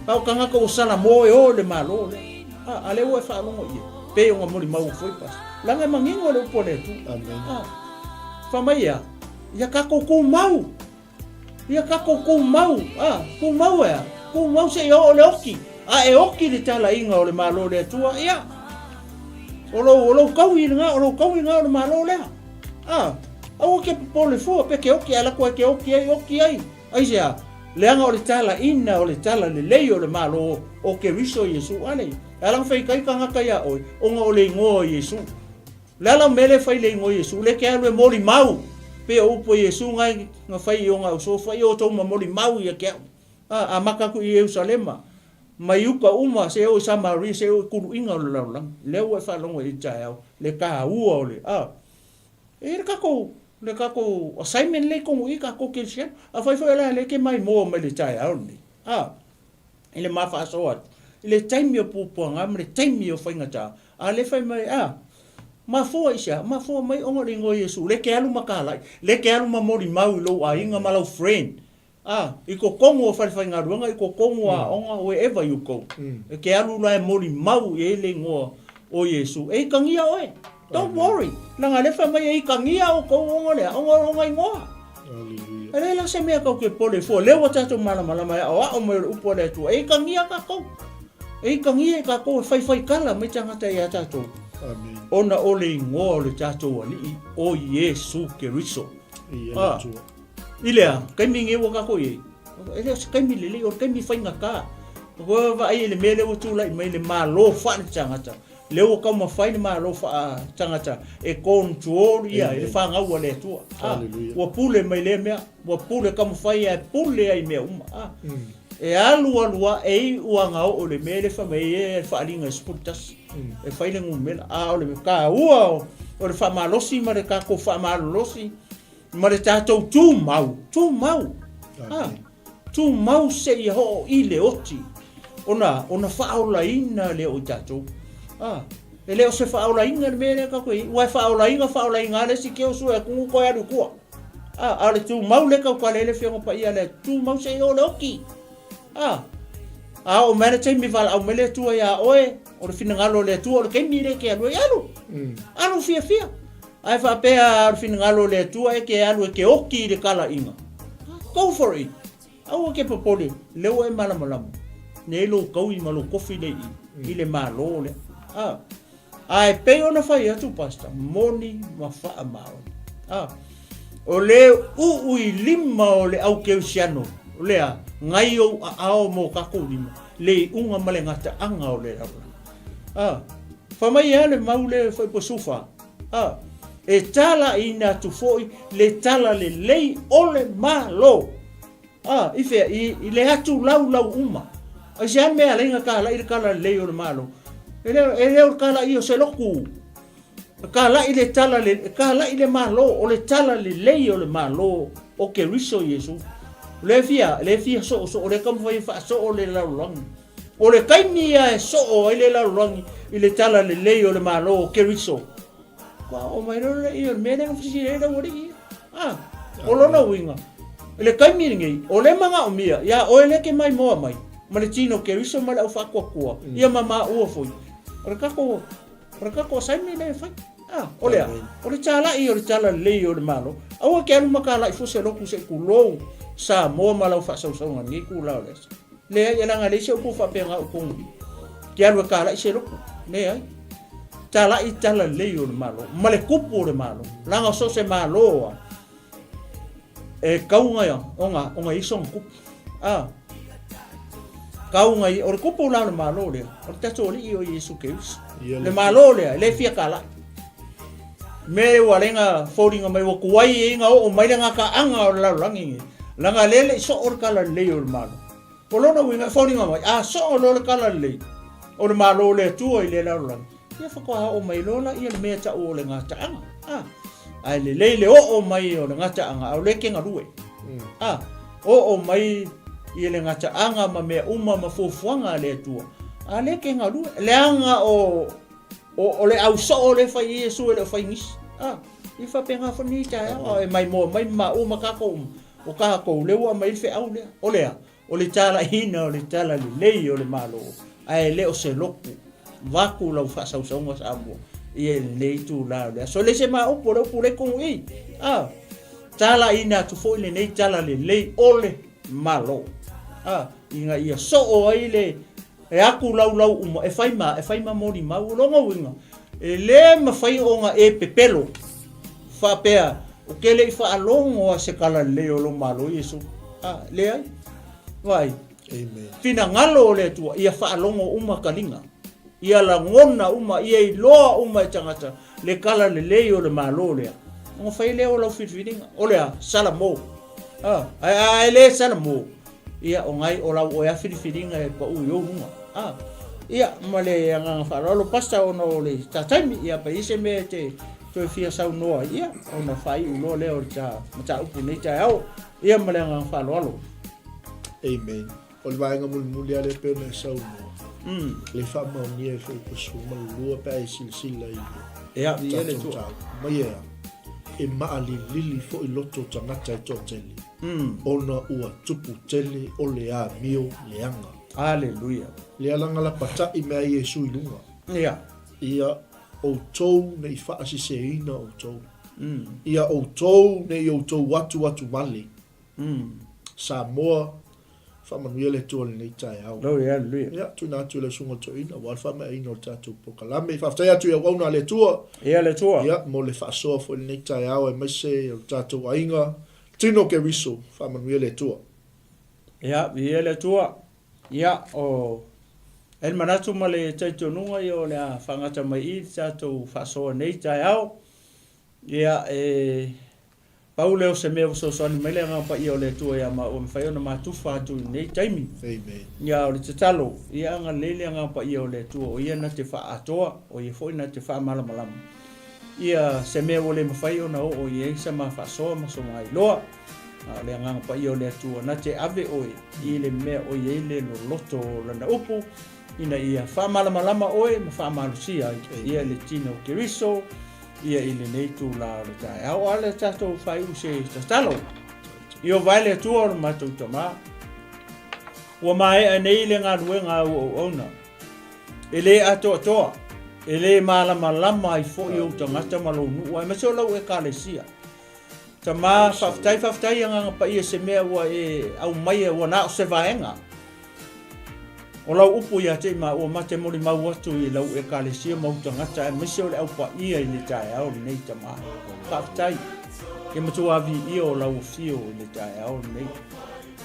[SPEAKER 1] A o tagata ua Salamo e o i le Malo lea. A, a lea ua e faalogo i ai, pei ona molimau foi Pastor. Leaga e manino le upu a le Atua.
[SPEAKER 2] Amen.
[SPEAKER 1] A, fai mai e a? Ia tatou tumau. Ia tatou tumau, a, tumau e a? Tumau seia oo le oki. A e oki le talaiga o le Malo o le Atua, ia, o lou, o lou taui lena, o lou taui lena o le Malo lea. A, aua ke popole fua pe ke oki, ae lako ai ke oki ai, oki ai. Aisea? Leaga o le talaina o le tala lelei o le Malo o Keriso Iesu. A lei, e ala ona faitai tagata ia oe, ona o le igoa o Iesu. Le ala o mea lea e fai le igoa Iesu, le ke alu e molimau, pei o upu a Iesu ngai na fai i ona uso, fai outou ma molimau ia ke au. A, amata atu i Ierusalema, mai uka uma, seia oo i Samaria, seia oo i kuluiga o le lalolagi. Lea ua e faalogo i taeao, le taua o le, a, e i ai le tatou, le tatou assignment lea i tonu i i tatou kerisiano. Afai foi o le a le ke maimoa mai le taeao lenei, a, i le ma faasoa atu, i le taimi o puapuaga ma le taimi o faigata, a lea fai mai, a, mafua i se a? Mafua mai ona o le igoa o Iesu, lea e te alu ma kalai, lea e te alu ma molimau i lou aiga ma lau friend, a, i totonu o falefaigaluega, i totonu o aoga, wherever you go, e te alu la e molimau i ai le igoa o Iesu, e ikagia oe. Don't worry, leaga lea fai mai e ikagia outou ona o le a? Ona o lona igoa. E leai la se mea tou te popole fua, lea ua tatou malamalama e aoao mai o le upu a le Atua, e ikagia tatou. E ikagia i tatou e faifaikala mai tagata ia tatou. Ona o le igoa o le tatou Alii o Iesu Keriso. Ah, I le a? Taimi nei ua tatou i ai? E le o se taimi lelei, o le taimi faigata. Ua vaai i le mea lea ua tulai mai le Malo faale-tagata. Lea ua taumafai le Malo faa-tagata e control ia i le fanau a le Atua. A, ua pule mai lea mea, ua pule taumafai e pule ai i mea uma. A, e alu alu a, e iu a na oo i le mea lea fai mai ai e le faaaliga e 11, e fai le numera. A o le taua o le faamalosi ma le tatou faamalolosi ma le tatou tumau, tumau. A, Tumau seia oo i le oti, ona, ona faaolaina lea o i tatou. A, e le o se faaolaina le mea lea tatou e i, ua e faaolaina, faaolaina lava le isi keo sue atu nu toe alu i tua. A, a o le tumau lea tautala ai le Afioga Paia lea, tumau seia oo le oti. A, a oo mai le taimi valaau mai le Atua ia oe, o le finagalo o le Atua, o le taimi lea e te alu ai, alu, alu fiafia. Ae faapea o le finagalo o le Atua e te alu e te oki i le talaiga. Go for it! Aua ke popole, lea ua e malamalama. Nei lou taui ma lou kofi lea i i le Malo lea. A, ae pei ona fai atu Pastor, moni ma faamaoni. A, o le uu i lima o le au kerisiano lea, ngai ou aao ma o tatou lima, le iuga ma le gataaga o le lalolagi. A, fai mai e a le mau lea e fai po sufa. A, e talaiina atu foi le tala lelei o le Malo. A, i fea? I, i le atu laulau uma. Aisea mea alai na talai le tala lelei o le Malo? E le, e le o le talai o se lotu. E talai le tala le, e talai le Malo, o le tala lelei o le Malo o Keriso Iesu. Le fia, le fia soosoo, le taumafai e faasoo le lalolagi. O le taimi ia e soo ai le lalolagi i le tala lelei o le Malo o Keriso. Kua oo mai loa le ia o le mea lea na fesili ai le aualii ia. Ah, o lona uiga, i le taimi lenei, o le manaomia iā oe lea e te maimoa mai, ma le tino Keriso ma le au faatuatua, ia ma maua foi, o le tatou, o le tatou assignment lea e fai. Ah, o le a? O le talai o le tala lelei o le Malo. Aua e te alu ma talai fua se lotu se i tulou Samoa ma lau faasausauga i lenei itula o le aso. Leai, e leaga e leai se upu faapena o tonu ke alu e talai se lotu. Leai. Talai tala lelei o le Malo, ma le kupu o le Malo. Leaga so o se Malo a, e kauga ia, ona, ona i sona kupu. A, kauga i, o le kupu la o le Malo lea, o le tatou Alii o Iesu Keriso. Le Malo lea, e le fia talai. Mea e ua lenga foliga mai ua tuai ai na oo mai le gataaga o le lalolagi nei, leaga lea e le i soo le tala lelei o le Malo. O lona uiga e foliga mai, a soo loa le tala lelei o le Malo o le Atua i le lalolagi, ia faatoa oo mai loa laia le mea e tau o le gataaga. A, ae lelei le oo mai o le gataaga, a o lea e te galue. A, oo mai i le gataaga ma mea uma ma fuafuaga a le Atua, a lea e te galue. Leaga o O le au soo lea e fai e Iesu e le o fai nisi. A, ia faapena foi lenei taeao, e maimoa mai ma maua ma tatou uma, o tatou lea ua aumai ai le feau lea. O le a? O le talaiina o le talalelei o le Malo, ae le o se lotu. Vaeatu lau faasausauga Samoa ia i lenei itula o le aso. E le se ma upu, o le upu lea i totonu i i. A, talaiina atu foi lenei talalelei o le Malo. A, ina ia soo ai le E aku laulau uma, e fai ma, e fai ma molimau. O lona uiga, e le mafai ona e pepelo faapea, ou te le i faalogo a se tala lelei o lou Malo Iesu. A, leai. Vaai.
[SPEAKER 2] Amen.
[SPEAKER 1] Finagalo o le Atua, ia faalogo uma taliga. Ia lagona uma, ia iloa uma e tagata le tala lelei o le Malo lea. Ona fai lea o lau filifiliga. O le a? Salamo. A, ae a e le salamo, Ia, o ngai o lau oe a filifiliga e pau i ou luga. A, ia, ma le agaga faaaloalo, Pastor, ona o le ta taimi, ia, pe i ai se mea e te toe fia saunoa ai, ia, ona faaiu loa lea o le ta mataupu i lenei taeao. Ia, ma le agaga faaaloalo.
[SPEAKER 2] Amen. O le vaega mulimuli lava lea e pei ona e saunoa, le faamaonia ai foi i le 12 pe a e silasila i le
[SPEAKER 1] Ia, viia le
[SPEAKER 2] tatou
[SPEAKER 1] Atua.
[SPEAKER 2] mataupu. Mai e a? E maalilili foi loto o tagata e toatele. Ona ua tupu tele o le amio leaga.
[SPEAKER 1] Aleluia.
[SPEAKER 2] Lea laga lapatai mea ai Iesu i luga.
[SPEAKER 1] Ia.
[SPEAKER 2] Ia outou ne i faaseseina outou. Ia outou ne i outou atuatu vale. Samoa, Faamanuia le Atua i lenei taeao.
[SPEAKER 1] Glory, hallelujah.
[SPEAKER 2] Ia, tuuina atu i lau Susuga Toeaina aua le faamaeaina o le tatou polokalame. Faafetai atu i auauna a le Atua.
[SPEAKER 1] Ia le Atua.
[SPEAKER 2] Ia, mo le faasoa foi i lenei taeao aemaise o le tatou aiga Tino Keriso. Faamanuia le Atua.
[SPEAKER 1] Ia, viia le Atua. Ia, o e le manatu ma le talitonuga ia o le a faagata mai i le tatou faasoa nei taeao. Ia, e Pau lea o se mea ua fesoasoani mai le Agaga Paia o le Atua ia maua e mafai ona matufa atu i lenei taimi.
[SPEAKER 2] Amen.
[SPEAKER 1] Ia, o le tatalo, ia agalelei le Agaga Paia o le Atua, o Ia na te faaatoa, o Ia foi na te faamalamalama ia se mea ua le mafai ona oo i ai sa ma faasoa ma so ma iloa. A o le Agaga Paia o le Atua na te ave oe i le mea o i ai le loloto o Lana upu, ina ia faamalamalama oe ma faamalosia ai ia le tino o Keriso ia i lenei itula o le taeao. A le tatou faaiu se tatalo. Ieova e le Atua o le matou Tama, ua maea nei le galuega a ou auauna, e le atoatoa, e le malamalama ai foi ou tagata ma lou nuu, aemaise o lau Ekalesia. Tama, faafetai, faafetai Agaga Paia se mea ua e aumaia ua na o se vaega. O lau upu ia te i maua ma te molimau atu i lau Ekalesia ma ou tagata aemaise o le Au Paia i le taeao lenei, Tama. Faafetai. Ia matua viia o lau afio i le taeao lenei.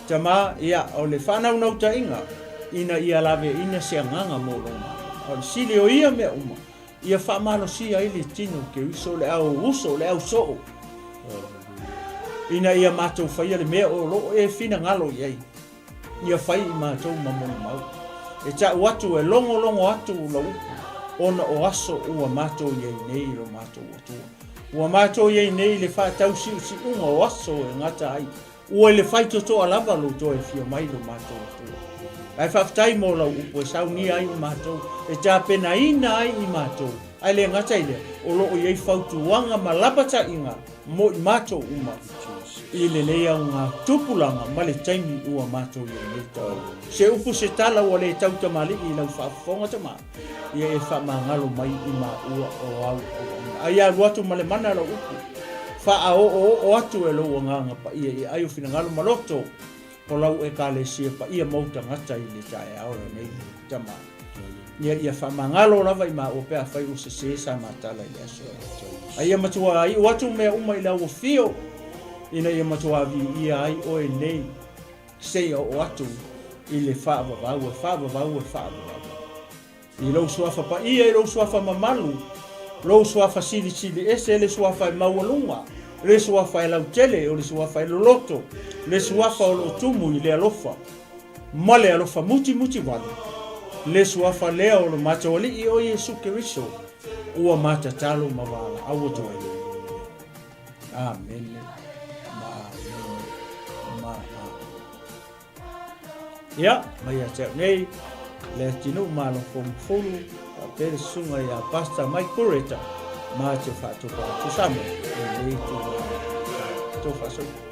[SPEAKER 1] Tama, ia, o le faanaunautaiga ina ia laveaina se agaga mo lou Malo. A o le sili o ia mea uma, ia faamalosia ai le tino o Keriso, le au uso, le au soo, ina ia matou faia le mea o lo o e finagalo i ai. Ia fai i matou ma molimau. E ta'u atu e logologo atu lau upu, ona o aso ua matou i ai nei i lo matou Atua. Ua matou i ai nei i le faatausiusiuga o aso e gata ai, ua i le faitotoa lava lou toe afio mai lo matou Atua. Ae faafetai mo lau upu e saunia ai i matou, e tapenaina ai i matou, ae le gata i lea, o lo o i ai fautuaga ma lapataiga mo i matou uma i lenei auga tupulaga ma le taimi ua matou i ai nei tau. Se upu se tala ua le tau tamalii i lau faafofoga tama, ia e faamagalo mai i maua o au auauna. Ai alu atu ma le mana lau upu, faaoooo atu e lou agaga paia i ai o finagalo ma loto o lau Ekalesia paia ma ou tagata i le taeao lenei, tama. Ia, ia faamagalo lava i maua pe afai ua sese sa matala i le aso. A ia matua iu atu mea uma i le auafio, ina ia matua viia ai oe nei, seia oo atu i le faavavau, e faavavau, e faavavau. I lou suafa paia, i lou suafa mamalu, Lou Suafa silisili ese, le Suafa e maualuga, le Suafa e lautele, o le Suafa e loloto, le Suafa o lo o tumu i le alofa, ma le alofa mutimuti wale, le Suafa lea o lo matou Alii o Iesu Keriso, ua ma tatalo ma valaau atu ai. Amene ma amene ma amene. Ia, mai ia te au nei, Leatinuu Malo Fomufulu, faapea le susuga ia Pastor Mike Bureta, ma te faatopa atu Samoa, i lenei tulaga. Tō faasoa.